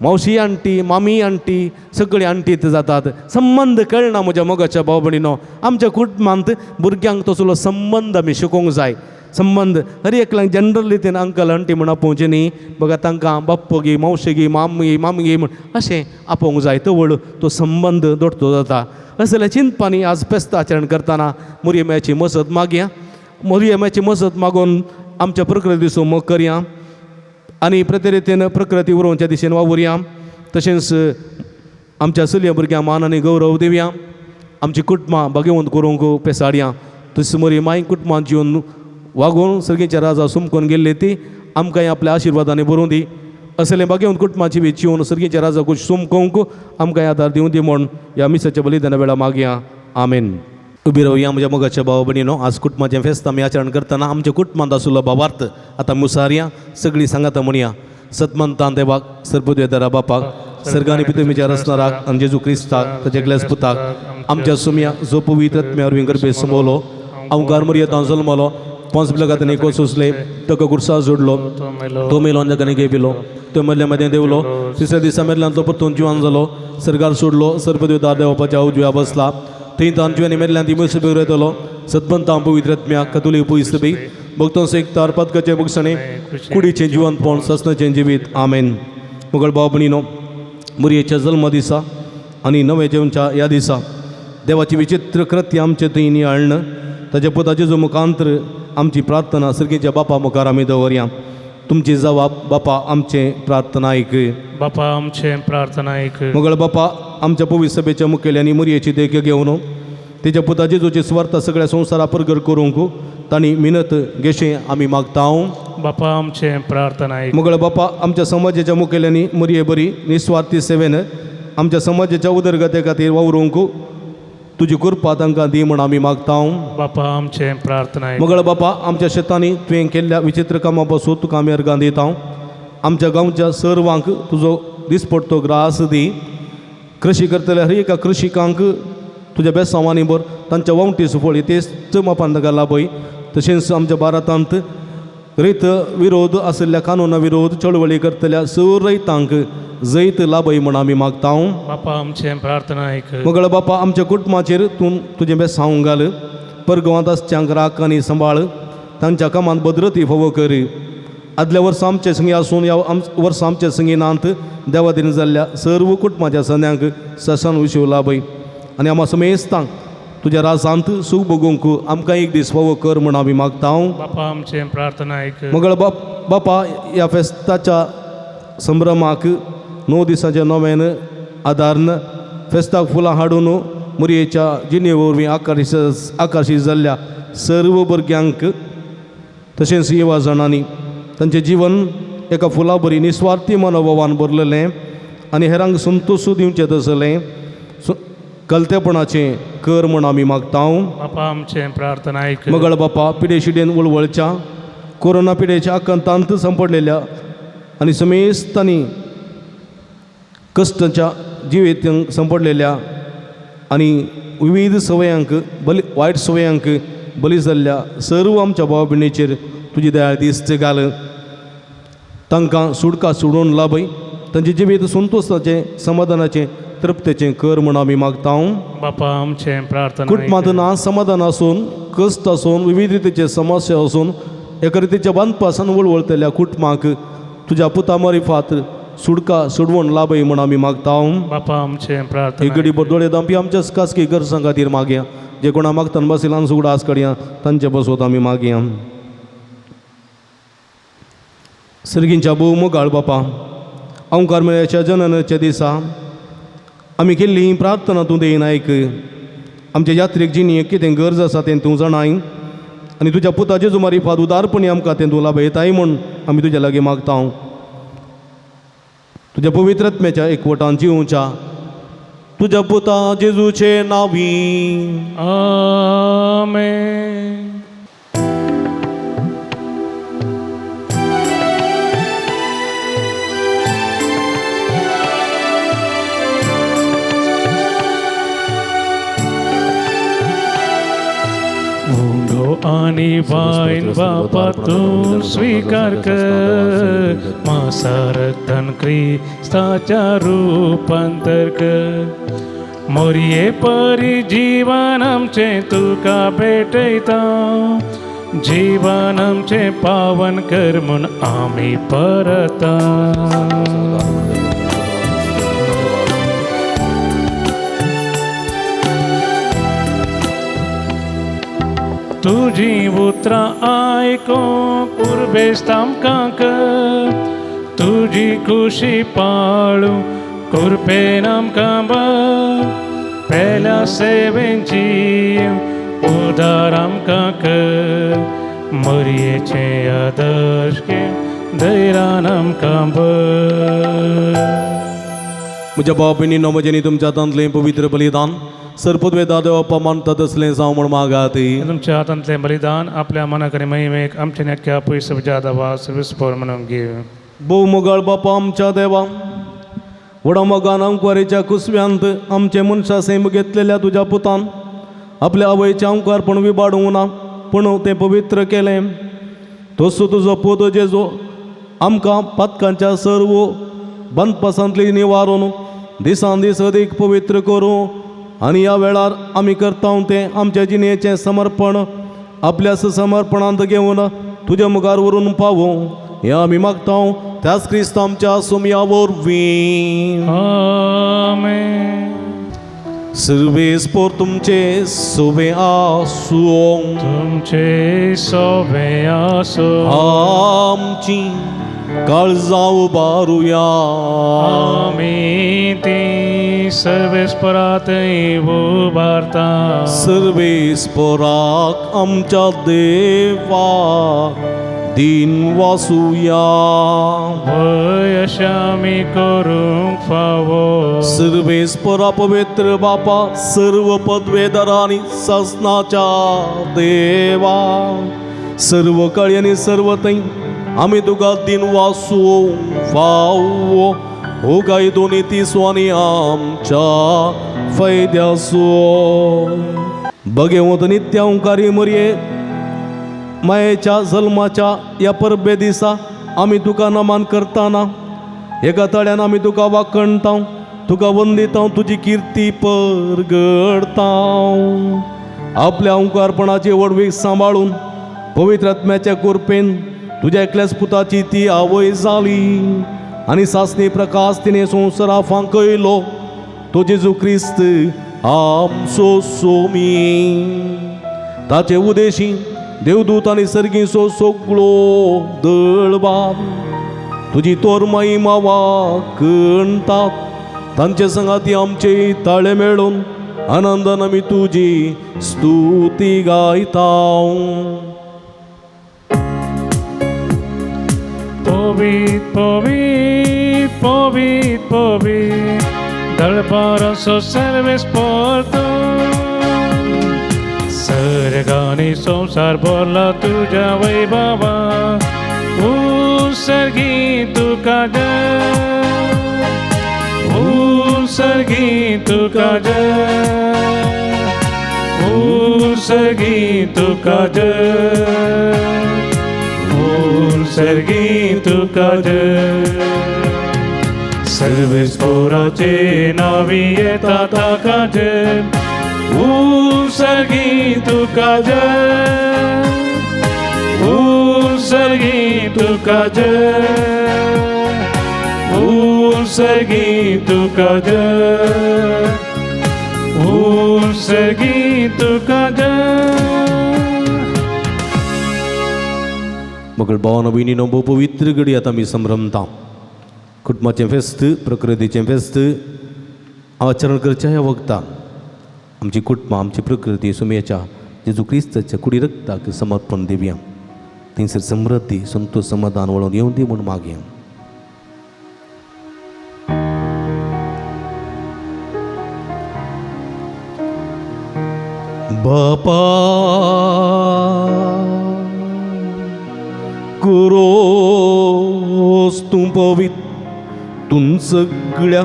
मावशी आंटी, मामी आंटी, सगळी आंटीत जातात. संबंद कळना म्हज्या मोगाच्या भाव भयणीनो. आमच्या कुटुंबांत भुरग्यांक तसलो संबंद आमी शिकोवंक जाय. संबंद हर एकल्यांक जनरली तेन्ना अंकल आंटी म्हूण आपोवचें न्ही, बघा तांकां बाप्पो गी, मावशे गी, मामी मामी म्हूण अशें आपोवंक जाय. तवळ तो संबंद दोडतो जाता. असल्या चिंतपांनी आज फेस्त आचरण करतना मुरयम्याची मजत मागया, मुरयम्याची मजत मागून आमच्या प्रकृतीचो मोग करया आनी प्रतिरितीन प्रकृती उरोवच्या दिशेन वावुरया. तशेंच आमच्या चलया भुरग्यांक मान आनी गौरव दिवया. आमची कुटुंबां भाग्यवंत करूंक पेसाडया. तशी मोरी माय कुटुंबां जिवन वागोवन सर्गीच्या राजा सुमकोन गेल्ली ती आमकांय आपल्या आशिर्वादांनी बरोवं दी. असलें भाग्यवंत कुटुंबाची बी जिवन सर्गीच्या राजा कुश सुमकोवंक आमकांय आदार दिवं दी म्हूण ह्या मिसाच्या बलिदाना वेळा मागया. आमेन. उबी रावया म्हज्या मोगाच्या भाव भयणीनो. आज कुटुंबाचें फेस्त आमी आचरण करतना आमच्या कुटुंबांत आशिल्लो भावार्थ आतां मुसारया. सगळीं सांगाता म्हणया. सतमंतान देवाक, सर्पद्वेदरा बापाक, सर्गानी पितुमीच्या रचणाराक आनी जेजू क्रिस्ताक ताच्या एकल्याच पुताक आमच्या सुमया जो पवित्र आत्म्या वरवीं गर्भे समवलो, अवकार मरियेंत जल्मलो, पोंस पिलाकात कोसुसले, ताका गुरसा जोडलो, तो मेलो आनी ताका घेपिलो, तो मदल्या मदें देवलो, तिसऱ्या दिसा मेल्ल्यान तो परतून जिवान जालो, सर्गार सोडलो, सर्पद्वेदार देवपाच्या उजव्या बसला, थंय तांची आनी मेल्ल्यान ती मुसबी येतलो. सतबंतां पवित्र आत्म्या कतुली पयसबी भक्तांचो एक तार पदकाचें भोगसणें कुडीचें जिवनपण ससनाचें जिवीत. आमेन. मुगळ भाव भयणीनो, मुरयेच्या जल्म दिसा आनी नव्या जेवणच्या ह्या दिसा देवाची विचित्र कृत्य आमचे थंय नियाळ्ण ताच्या पुताचे जो मुखांतर आमची प्रार्थना सर्गीच्या बापा मुखार आमी दवरया. तुमची जवाब बापा आमचें प्रार्थना आयक. बापा आमचें प्रार्थना आयक. मुगळ बापा आमच्या पवित्र सभेच्या मुखेल्यांनी मुरयेची देख घेवन तेच्या पुता जेजूची सुवार्थ सगळ्या संवसारा परगर करूंक तांणी मिनत घेशें आमी मागता. बापा आमचें प्रार्थना आयक. मुगळ बापा आमच्या समाजाच्या मुखेल्यांनी मुरये बरी निस्वार्थी सेवेन आमच्या समाजाच्या उदरगते खातीर वावरूंक तुजी कृपा तांकां दी म्हूण आमी मागता. बापा आमचें प्रार्थना आयक. मुगळ बापा आमच्या शेतांनी तुवें केल्ल्या विचित्र कामां पासून तुका आमी अर्गां दिता. आमच्या गांवच्या सर्वांक तुजो दिसपडतो ग्रास दी. कृषी करतल्या हर एका कृषिकांक तुज्या बेसांवांनी भर, तांच्या वावटी सुफळ तेच मापान तांकां लाभय. तशेंच आमच्या भारतांत रयत विरोध आशिल्ल्या कानुना विरोध चळवळी करतल्या सर रयतांक जैत लाभय म्हूण आमी मागता. बापा आमचें प्रार्थना आयक. मगळ बापा आमच्या कुटुंबाचेर तूं तुजें बेसांव घाल. परगवांत आसच्यांक राख आनी सांबाळ. तांच्या कामांत भद्रती फावो कर. आदल्या वर्सा आमचे संगी आसून ह्या वर्सा आमचे संगी नात देवादीन जाल्ल्या सर्व कुटुंबाच्या सन्यांक ससान विशीं लाभय आनी आमा समेस्तांक तुज्या राजांत सूख भोगूंक आमकां एक दीस फावो कर म्हूण आमी मागता. बापा आमचें प्रार्थना आयक. मगळ बापा ह्या फेस्ताच्या संभ्रमाक 9 दिसांच्या नव्यान आदारन फेस्ताक फुलां हाडून मुरयेच्या जिणे वरवीं आकर्शीत जाल्ल्या सर्व भुरग्यांक तशेंच युवा जाणांनी तांचें जीवन एका फुलां बरी निस्वार्थी मनोभावान भरलेलें आनी हेरांक संतोश दिवचें तसलें कलतेपणाचें कर म्हूण आमी मागता. बापा आमचें प्रार्थना आयक. मगळ बापा पिडेशिडेन वळवळच्या कोरोना पिडेच्या आकांतांत सांपडलेल्या आनी समेस्तांनी कश्टाच्या जिवितांत सांपडलेल्या आनी विविध सवयांक बली वायट सवयांक बली जाल्ल्या सर्व आमच्या भाव भयणीचेर तुजी दयाळ दिस्त घाल. तांकां सुटका सोडून लाभय. तांचें जिवीत संतोशाचें समाधानाचें तृप्तेचें कर म्हूण आमी मागता. बापा आमचें प्रार्थना कुटुंबांत ना समाधान आसून कश्ट आसून विविध रितीचे समस्या आसून एका रितीच्या बांदपासान वळवळतल्या कुटुंबाक तुज्या पुता मारिफात सुटका सोडवण लाभय म्हूण आमी मागता. बापा आमचें प्रार्थना एक घडी दोळे दामपी आमच्या खासगी गरजां खातीर मागया. जे कोणा मागतान बसिलान सुगडास कडया तांचे बसोत आमी मागया. सर्गींच्या भोव मोगाळ बापा अंकार मेळ्याच्या जननाच्या दिसा आमी केल्ली प्रार्थना तूं देयन आयक. आमच्या यात्रेक जिणेक कितें गरज आसा तें तूं जाणाय आनी तुज्या पुता जेजू मारिफात उदारपणी आमकां तें तूं लाभयताय म्हूण आमी तुज्या लागीं मागता. तुज्या पवित्र आत्म्याच्या एकवटान जिवच्या तुज्या पुता जेजूचे नावी. आमेन. आनी वायन बापा तूं स्वीकार कर मासारतन क्रिस्ताच्या रूपांतर कर. मोरये परी जीवन आमचें तुका भेटयता. जीवन आमचें पावन कर म्हूण आमी परता. तुजी उतरां आयकूंक उर्बेस्त आमकां कर. तुजी खुशी पाळूं कुरपेन आमकां बर. पेल्या सेवेंची उदार आमकां कर. मरयेचें आदर्श घेवन धैर्यान आमकां बर. म्हज्या भाव भयणीनो म्हजें तुमच्या हातांतलें पवित्र बलिदान सरपदवेदा देवप्पा मानता तसलें जावं म्हूण मागात. तुमच्या हातांतलें बलिदान आपल्या मनाक आनी महिमेक आमच्या नक्या पयस जादा वास विस्फोर म्हणून घेव. भोव मोगाळ बापा आमच्या देवा व्हडा मोगान अंकवारीच्या कुसव्यांत आमचे मनशा सैम घेतलेल्या तुज्या पुतान आपल्या आवयचें अंकारपण विबाडूंक ना पूण तें पवित्र केलें. तसो तुजो पूत जेजो आमकां पातकांच्या सर्व बंदपासांतली निवारून दिसान दीस अदीक पवित्र करूं आनी ह्या वेळार आमी करता तें आमच्या जिणेचें समर्पण आपल्या समर्पणांत घेवन तुज्या मुखार व्हरून पावूं हें आमी मागता त्याच क्रिस्त आमच्या सुमया वरवीं. आमेन. सर्वेस्पोर तुमचे सोबे आसूं. तुमचे सोबे आसूं. आमची काळजां उबारुया. आमी ती सर्वेस्परात उबारता. सर्वेस्पोराक आमच्या देवा दिन वासुया. वय अशें आमी करूंक फावो. सर्वेस्परा पवित्र बापा सर्व पदवेदारांनी ससनाच्या देवा सर्व काळी आनी सर्व थंय आमी तुका दिन वासू फावो हो कायदो नितीसो आनी आमच्या फायद्यासो. बगेवंत नित्यांकारी मरये मायेच्या जल्माच्या ह्या परबे दिसा आमी तुका नमान करतना एका तळ्यान आमी तुका वाखणता, तुका वंदिता, तुजी किर्ती परगडता. आपल्या ओंकारपणाची व्हडवीक सांबाळून पवित्र आत्म्याच्या कृपेन तुज्या एकल्याच पुताची ती आवय जाली आनी सासणी प्रकाश तिणें संवसारा फांकयलो. तो जेजू क्रिस्त आमचो सोमी. ताचे उदेशी देवदूत आनी सर्गीचो सगळो दळबाब तुजी तोर महिमा वाखणतात. तांचे संगाती आमचे ताळे मेळून आनंदान आमी तुजी स्तुती गायता. पवीत पवीत पवीत पवीत दळपाराचो सर्वेस पोरतो. सर्गानी संवसार भरला तुज्या वैभवा, उत्सर्गी तुका जय, उत्सर्गी तुका जय, उत्सर्गी तुका जय, उत्सर्गी तुका जय. सर्वेस्पोराचे नावी येता ताका जय, उत्सर्गी तुका जय, उत्सर्गी तुका जय, उत्सर्गी तुका जय, उत्सर्गी तुका जय. मगळ भावानो भयणीनो, भोव पवित्र घडी आतां आमी संभ्रमता. कुटुंबाचें फेस्त, प्रकृतीचें फेस्त आचरण करच्या ह्या वखदान आमची कुटुंबां, आमची प्रकृती सुमयेच्या जेजू क्रिस्ताच्या कुडी रक्ताक समर्पण दिवया. थंयसर समृद्धी, संतोष, समाधान वळोवन येवं दी म्हूण मागया. बापा कुरोस तूं पवित्र, तूं सगळ्या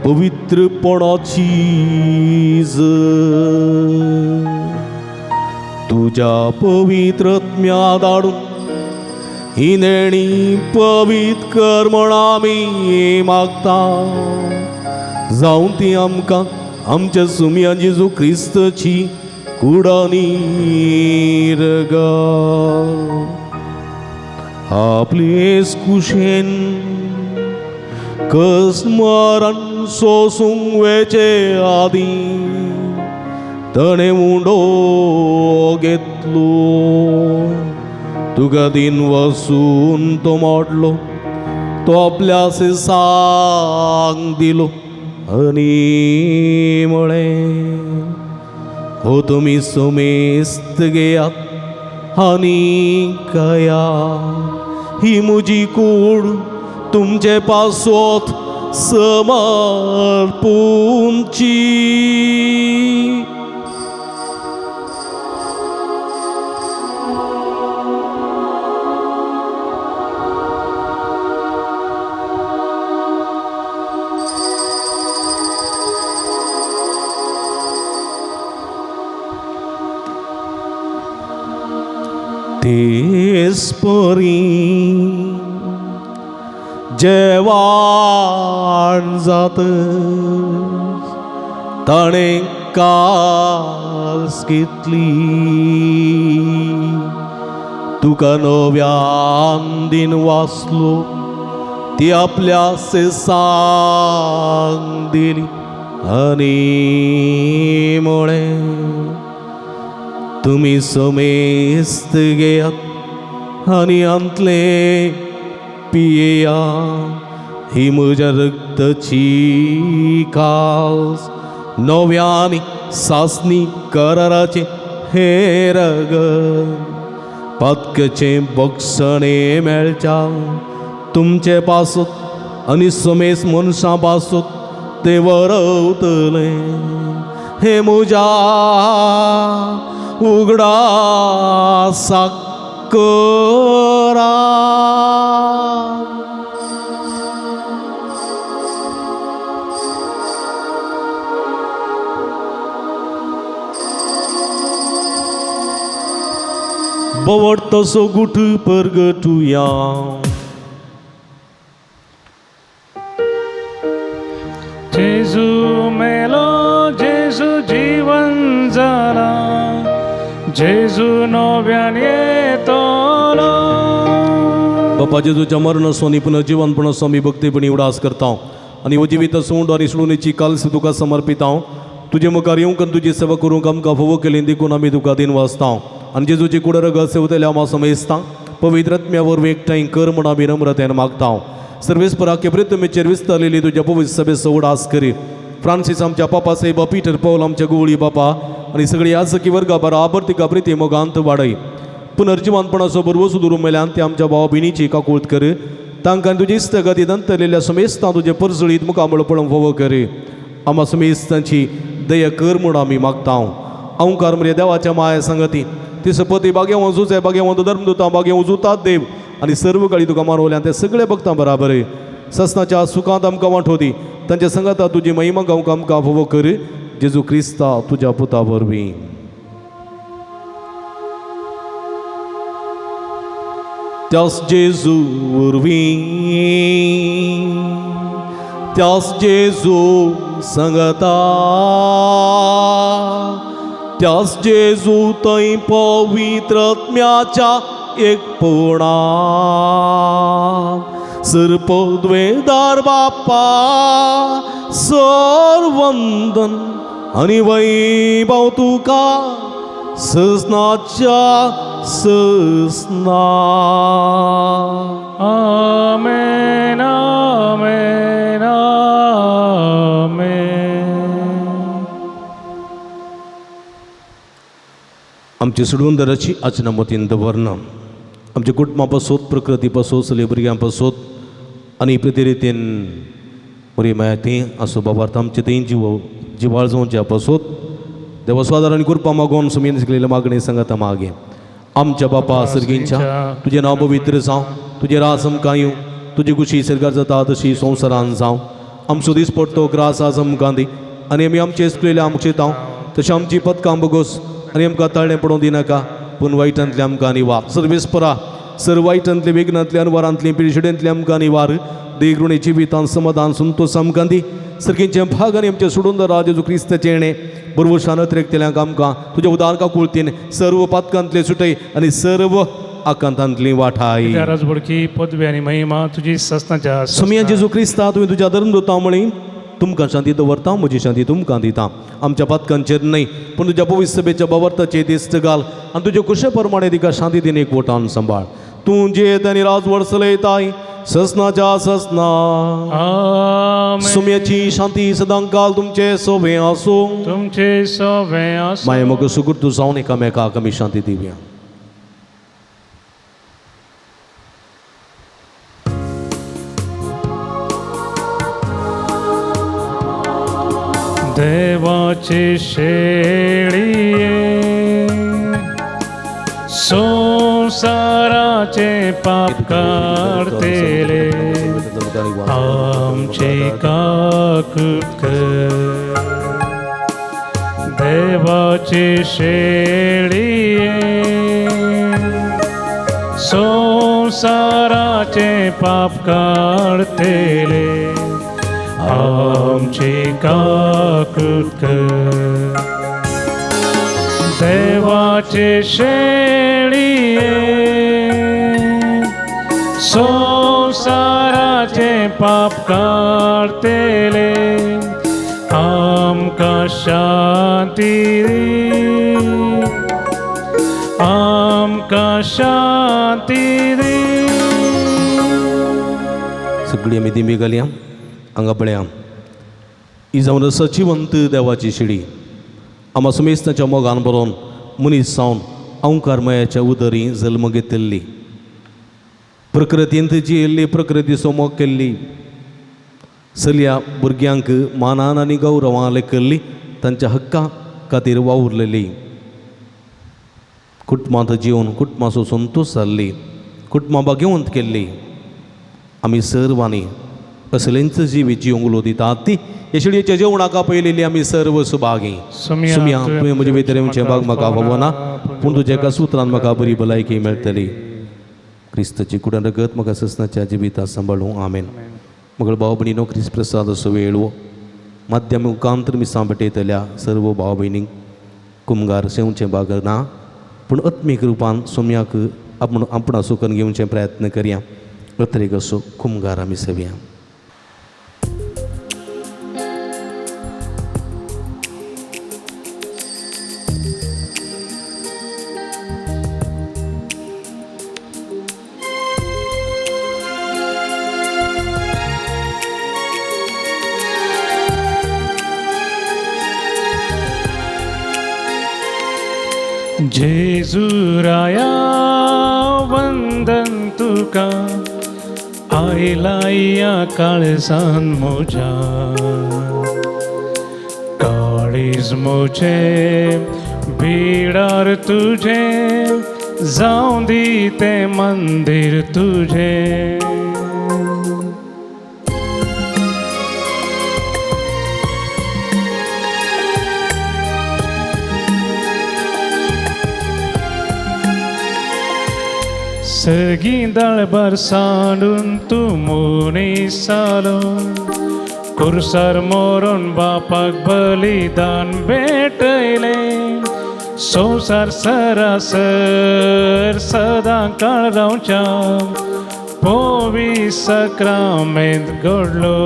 पवित्रपणाची तुज्या पवित्रत्म्या धाडून ही नेणी पवित्र कर म्हण आमी मागता. जावं ती आमकां आमच्या सुमया जेजू क्रिस्तची कुडानी रगत. आपले कुशेन कसमरण सोसूंक वेचे आदीं ताणें उंडो घेतलो. तुका दिन वसून तो मोडलो, तो आपल्या सांग दिलो आनी म्हळें, हो तुमी सुमेस्त घेयात आनी खाया, ही म्हजी कूड तुमचे पासत समर्पूंची. तेच परी जेवाण जात ताणें कास घेतली, तुका नव्यान दिन वाचलो, ती आपल्या सांग दिली आनी म्हळें, तुमी समेस्त घेयात आनी आंतले पियेया, ही म्हज्या रक्ताची कास नव्यानी सासणी कराराचें हें रगत. पातकाचें बक्षणें मेळच्या तुमचे पासत आनी समेस्त मनशां पासत तें वरवतलें. हें म्हज्या उगडासाक करा. बवडतसो गुठ परगटुया. जेजू नव्यान येतलो. बापा जेजूच्या मरण स्वामी पुनर्जीवनपण स्वामी भक्तीपणी उडास करता आनी हो जिवीत सोंड आनी सोडूनीची कालस तुका समर्पिता. तुजे मुखार येवंक आनी तुजी सेवा करूंक आमकां फावो केली देखून आमी तुका दिन वाचता आनी जेजूची कुड रगत सेवतल्या आमा समेस्ता पवित्र आत्म्या वरवीं एकठांय कर म्हूण आमी नम्रतेन मागता. सर्वेस्पराके पृथ्वीचेर विस्तारलेली तुज्या पवित्र सभेचो उडास करी. फ्रांसीस आमच्या पापा साहेबा, पीटर पौल आमच्या गुवळी बापा आनी सगळी याजकी वर्गा बराबर तिका प्रिती मोगांत वाडय. पुनर्जिवनपणाचो बरवसू दुरू मेल्यान ते आमच्या भाव भयणीची काकूळत कर. तांकां तुजी इश्टगती दंतरलेल्या समेस्तां तुजे परजळीत मुखामळ पळोवंक फावो कर. आमा समेस्तांची दया कर म्हूण आमी मागता. अंकार मरे देवाच्या माया संगती ती सपती बागेवं जुजे बागेवं धर्मदुतां बागेवं जुतात देव आनी सर्व काळी तुका मानवल्यान ते सगळे भक्तां बराबर ससनाच्या सुखांत आमकां वांटो दी. तांच्या संगाता तुजी महिमा गावंक आमकां फावो कर. जेजू क्रिस्ता तुज्या पुता वरवीं. त्यास जेजू वरवीं, त्यास जेजू संगता, त्यास जेजू थंय पवित्र आत्म्याच्या एकपणान सर्पद्वेदार बापा सरवंदन आनी वैभव तुका ससनाच्या ससना. आमेन आमेन आमेन. आमची सोडून आचना मतीन दवरना. आमच्या कुटुंबा पासत, प्रकृती पासत, चले भुरग्यां पासत आनी प्रती रितीन बरी माया ती आसूं बाबार्थ आमचे थंय जिव जिवाळ जावच्या पासत देवा स्वादार आनी कृपा मागोवन सुमीन शिकलेल्या मागणी सांगता मागे. आमच्या बापा सर्गींच्या तुजें नांव पवित्र जावं, तुजें राज आमकां येवं, तुजी खुशी सरकार जाता तशी संवसारान जावं. आमचो दीस पडतो ग्रास आज आमकां दी आनी आमी आमचे चुकलेले आमचे तांव तशें आमची पदकां बगोस आनी आमकां ताळणें पडोवंक दिनाका पूण वायटांतले आमकां निवार. सर्वेस्परा सर वायटांतले विघ्नांतले अनवरांतली पिळशिडेंतले आमकां निवार. देगृणी जिवितान समाधान संतोष आमकां दी. सर्गींचे भाग आनी आमचे सोडून राज जेजू क्रिस्ताचें येणें बरवशान अतिरेकतल्यांक आमकां तुज्या उदार काकुळतीन सर्व पातकांतले सुटय आनी सर्व आकांतांतली वाठाय. राजबडकी पदवी आनी महिमा तुजी ससनाच्या सुमिया जेजू क्रिस्ता तुवें तुज्या धर्मदुतां म्हळी तुमकां शांती दवरता, म्हजी शांती तुमकां दिता. आमच्या पातकांचेर न्हय पूण तुज्या पवित्र सभेच्या बावर्ताचेर दिश्ट घाल आनी तुजे कुशे प्रमाणे तिका शांती दिन एकवटान सांबाळ. तूं जियेत आनी राजवट चलयताय ससनाच्या ससना. सुम्याची शांती सदांकाल तुमचे सोबे आसूं. तुमचे सोबे आसूं. माये मग सुगुर्तू जावन एकामेकाक आमी शांती दिवया. देवाचे शेळये संसाराचे पाप काडतेले आमचे काकूत कर. देवाचे शेळये संसाराचे पाप काडतेले आमची काकूत कर. देवाचे शेळये संसाराचे पाप काडतेले आमकां शांती दी, आमकां शांती दी. सगळी आमी दिमी घालया हांगा पळया ही जावन सचिवंत देवाची शिडी आमा सुमेस्ताच्या मोगान बरोवन मनीस जावन अंकार मायाच्या उदरी जल्म घेतिल्ली प्रकृतींत जियेल्ली प्रकृतीचो मोग केल्ली चलया भुरग्यांक मानान आनी गौरवान लेखल्ली तांच्या हक्का खातीर वावुरलेली कुटुंबांत जिवन कुटुंबाचो संतोश जाल्ली कुटुंबां भाग्यवंत केल्ली. आमी सर्वांनी असलेंच जिवीत जिवंक उलो दितात ती हे शिडयेच्या जेवणाक आपयलेली आमी सर्व सुभागी. सुमिया तुवें म्हजे भितर येवचें भाग म्हाका फावना पूण तुज्या एका सुत्रान म्हाका बरी भलायकी मेळटली. क्रिस्ताची कुडान रगत म्हाका ससनाच्या जिविता सांबाळूं. आमेन. मगळ भाव भयणीनो क्रिस्त प्रसाद असो वेळ माध्यम मुखांतर मिसां भेटयतल्या सर्व भाव भयणींक कुमगार सेवचें भाग ना. पूण आत्मीक रुपान सोम्याक आपूण आपणासो करून घेवचे प्रयत्न करया. अत्रेक असो कुमगार आमी सवया. जेजुराया वंदन तुका आयला या काळजान म्हज्या काळीज म्हजें बिडार तुजें जावं दी तें मंदीर तुजें. सगीं दळबार सांडून तूं मनीस जालो कुर्सार मोरून बापाक बलिदान भेटयलें संवसार सरासर सदां काळ रावच्या पोवी सक्रामेंत घडलो.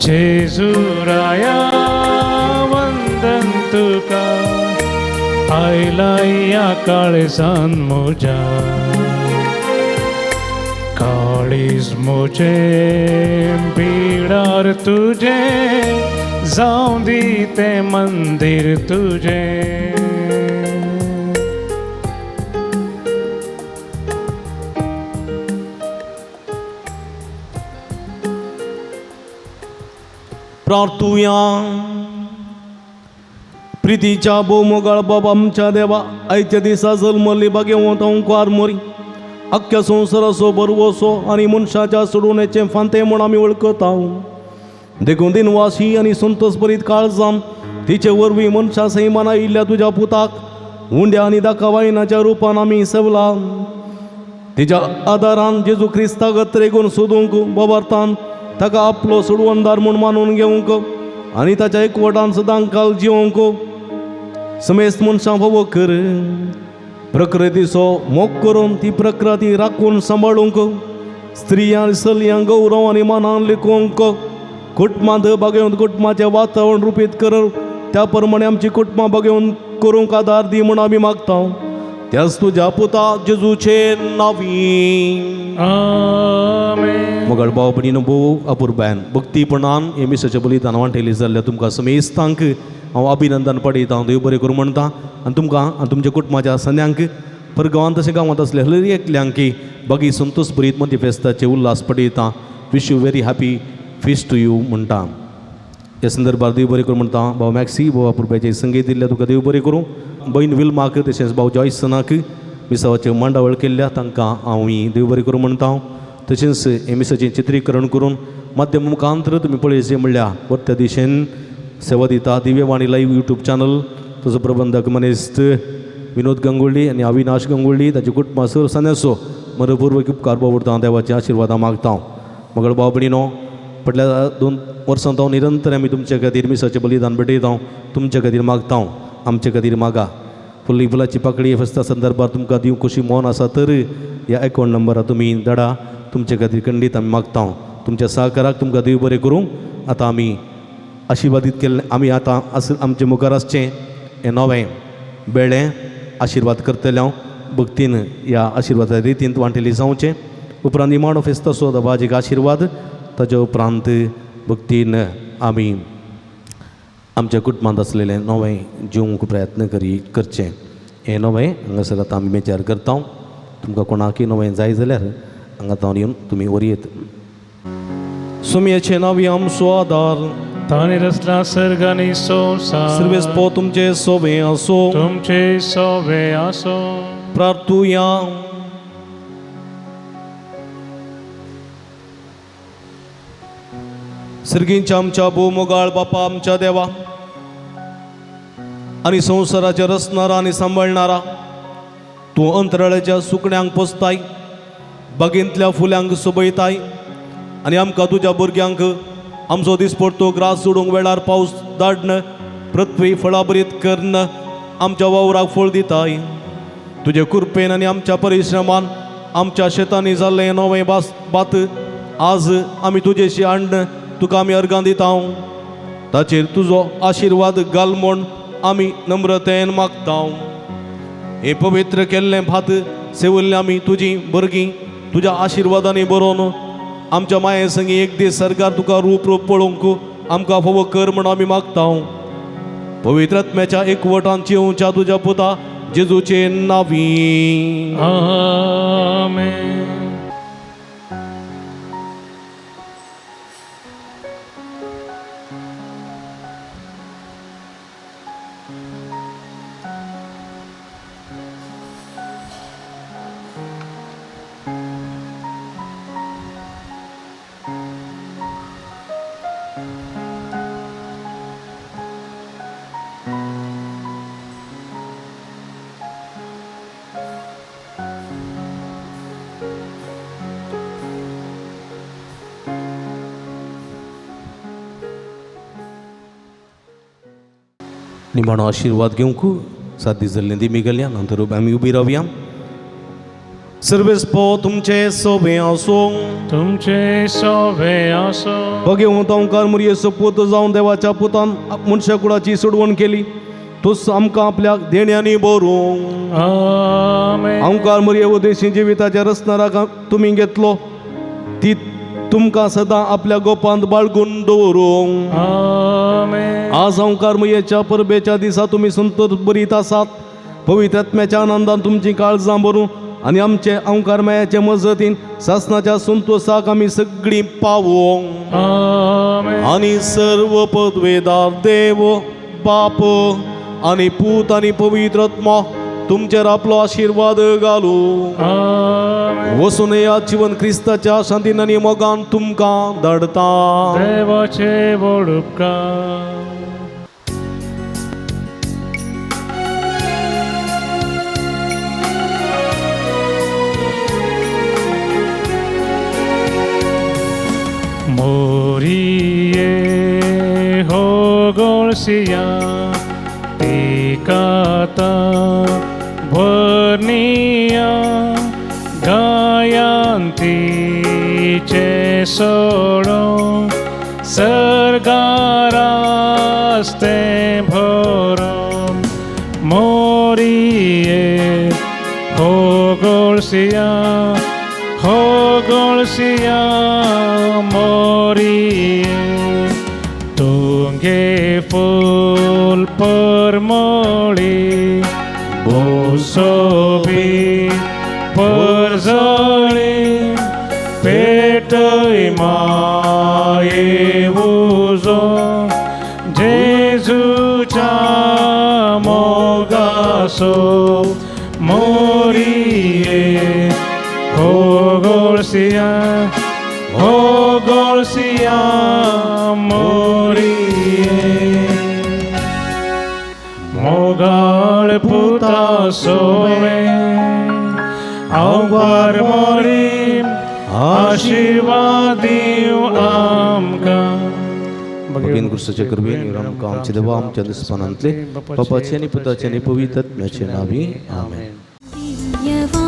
जेजुराया वंदन तुका आयला या काळजान म्हज्या काळीज म्हजें बिडार तुजें जावं दी तें मंदीर तुजें. प्रार्थुया. प्रितीच्या भोवमोगाळ बाबा आमच्या देवा आयच्या दिसा जल्मल्ली भाग्यवंत अंकार मोरी अख्ख्या संवसाराचो बरवसो आनी मनशाच्या सोडवण्याचें फांतें म्हूण आमी वळखता. देखून दिनवासी आनी संतोष भरीत काळजान तिचे वरवीं मनशा सैमान आयिल्ल्या तुज्या पुताक उंड्या आनी दाका वायनाच्या रुपान आमी सेवला. तिच्या आदारान जेजू क्रिस्ताक त्रेगून सोदूंक बोबार्तान ताका आपलो सोडवणदार म्हूण मानून घेवंक आनी ताच्या एकवटान सदां काल जिवंक समेस्त मनशां फावो कर. प्रकृतीचो मोग करून ती प्रकृती राखून सांबाळूंक स्त्रियां चलयांक गौरव आनी मानान लेखूंक कुटुंबांत बागेवन कुटुंबाचें वातावरण रुपीत कर त्या प्रमाणे आमची कुटुंबां बागेवन करूंक आदार दी म्हूण आमी मागता. त्याच तुज्या पुता जेजूचे नांवी. आमेन. मोगाळ भाव भयणीनो भोव अपुरबायन भक्तीपणान हे मिसाचें बलिदान वांटेली जाल्ल्या तुमकां समेस्तांक हांव अभिनंदन पडयता. देव बरें करूं म्हणटा आनी तुमकां आनी तुमच्या कुटुंबाच्या सन्यांक पर गांवांत तशें गांवांत आसले हर एकल्यांकी बागी संतोष भरीत मदीं फेस्ताचे Ulhas पडयता. Wish you very happy feast to you म्हणटा. ह्या संदर्भार देव बरें करूं म्हणटा. भाव मॅक्सी भाव अपुरबायचें संगीत दिल्ल्या तुका देव बरें करूं. बयन विल्माक तशेंच भाव जॉयसनाक मिसावाचें मांडावळ केल्ल्या तांकां हांव देव बरें करूं म्हणटा. तशेंच हे मिसाचें चित्रीकरण करून माध्यम मुखांतर तुमी पळयचें म्हणल्यार वरत्या दिशेन सेवा दिता दिव्यवाणी लायव्ह यूट्यूब चॅनल तसो प्रबंधक मनेस्त विनोद गंगुळ्ळी आनी अविनाश गंगुळ्ळी ताचे कुटुंबा सर सन्यासो मनपूर्वक उपकार बावडता देवाचे आशिर्वादां मागता. मगळ भाव भयणीनो फाटल्या 2 वर्सां हांव निरंतर आमी तुमचे खातीर मिसाचें बलिदान भेटयता. तुमचे खातीर मागता, आमचे खातीर मागा. फुल्ली फुलाची पाकळी फेस्ता संदर्भार तुमकां दिवंक कशी मन आसा तर ह्या एकावंट नंबरार तुमी धाडा. तुमचे खातीर खंडीत आमी मागता. तुमच्या सहकाराक तुमकां देव बरें करूं. आतां आमी आशिर्वादीत केल्लें आमी आतां आमचे मुखार आसचें हें नवें बेळें आशिर्वाद करतले हांव भक्तीन ह्या आशिर्वादा रितीन वांटेली जावचें. उपरांत निमाणो फेस्ताचो दबाजीक आशिर्वाद ताच्या उपरांत भक्तीन आमी आमच्या कुटुंबांत आसलेलें नवें जिवंक प्रयत्न करचें. हें नवें हांगासर आतां आमी विचार करता. तुमकां कोणाकय नवें जाय जाल्यार हांगा तावन येवन तुमी व्हरयेत. सुमयेचें नांव आमचो आदार ताणी रचला सर्ग आनी संवसार सर्वेस पो तुमचे सोवे आसो तुमचे सोवे आसो. प्रार्थुया. सर्गींच्या आमच्या भोवमोगाळ बापा आमच्या देवा आनी संवसाराचे रचणारा आनी सांबाळणारा तूं अंतराळाच्या सुकण्यांक पोसताय बागेंतल्या फुल्यांक सोबयताय आनी आमकां तुज्या भुरग्यांक आमचो दिसपडतो ग्रास सोडूंक वेळार पावस धाडन पृथ्वी फळाभरीत करन आमच्या वावराक फळ दिताय. तुजे कृपेन आनी आमच्या परिश्रमान आमच्या शेतांनी जाल्लें नवें भात आज आमी तुजेशी हाडून तुका आमी अर्गां दिता. ताचेर तुजो आशिर्वाद घाल म्हूण आमी नम्रतेन मागता. हें पवित्र केल्लें भात सेवल्लें आमी तुजी भुरगीं तुज्या आशिर्वादांनी बरोवन आमच्या माये संगी एक दीस सरकार तुका रूप रूप पळोवंक आमकां फावो कर म्हूण आमी मागता. पवित्र आत्म्याच्या एकवटान जिवच्या तुज्या पुता जेजूचे नांवी. आमेन. निमाणो आशिर्वाद घेवंक 7 दीस जाल्ले दिमी गेल्या नंतर आमी उबी रावया. सर्वेस्पो तुमचे सोबे आसूं. तुमचे सोबे आसूं. भगवंत ओंकार मुरये सपूत जावन देवाच्या पुतान मनशा कुळाची सोडवण केली तोच आमकां आपल्या देण्यांनी भरूं. आमेन. ओंकार मुरये उदेशी जिविताच्या रचणाराक तुमी घेतलो ती तुमकां सदां आपल्या गोपांत बाळगून दवरूं. आमेन. आज ओंकार मुयेच्या परबेच्या दिसा तुमी संतोष बरीत आसात. पवित्र आत्म्याच्या आनंदान तुमची काळजां भरूं आनी आमचे ओंकार मायाचे मजतीन सासनाच्या संतोषाक आमी सगळीं पावों. आमेन. आनी सर्व पदवेदार देव बाप आनी पूत आनी पवित्र आत्मा तुमचेर आपलो आशिर्वाद घालूं. आमेन. वसून ह्या जिवन क्रिस्ताच्या शांतीन आनी मोगान तुमकां धाडता. देवाचे व्हड उपकार. मोरिये हो गोळसिया टिकाता भरनिया गायांतीचे सोडो सरगारास्ते भरो. मोरिये हो गोळसिया हो गोळसिया मोरिये तुंगे फूल परमळी बोसोबी परजळी पेटय माये उजो जेजूच्या मोगासो. मोरिये हो गोळसिया हो गोळसिया मोरिये मोगाळ पुता सोवे आंवार मोरी आशिर्वाद दिवं आमकां. भगीन क्रिस्ताच्या कृपेन आमकां आमचे देवा आमच्या दुस्मानांतले बापाचे आनी पुताचे आनी पवित्र आत्म्याचे नांवी. आमेन. दिव्यवाणी.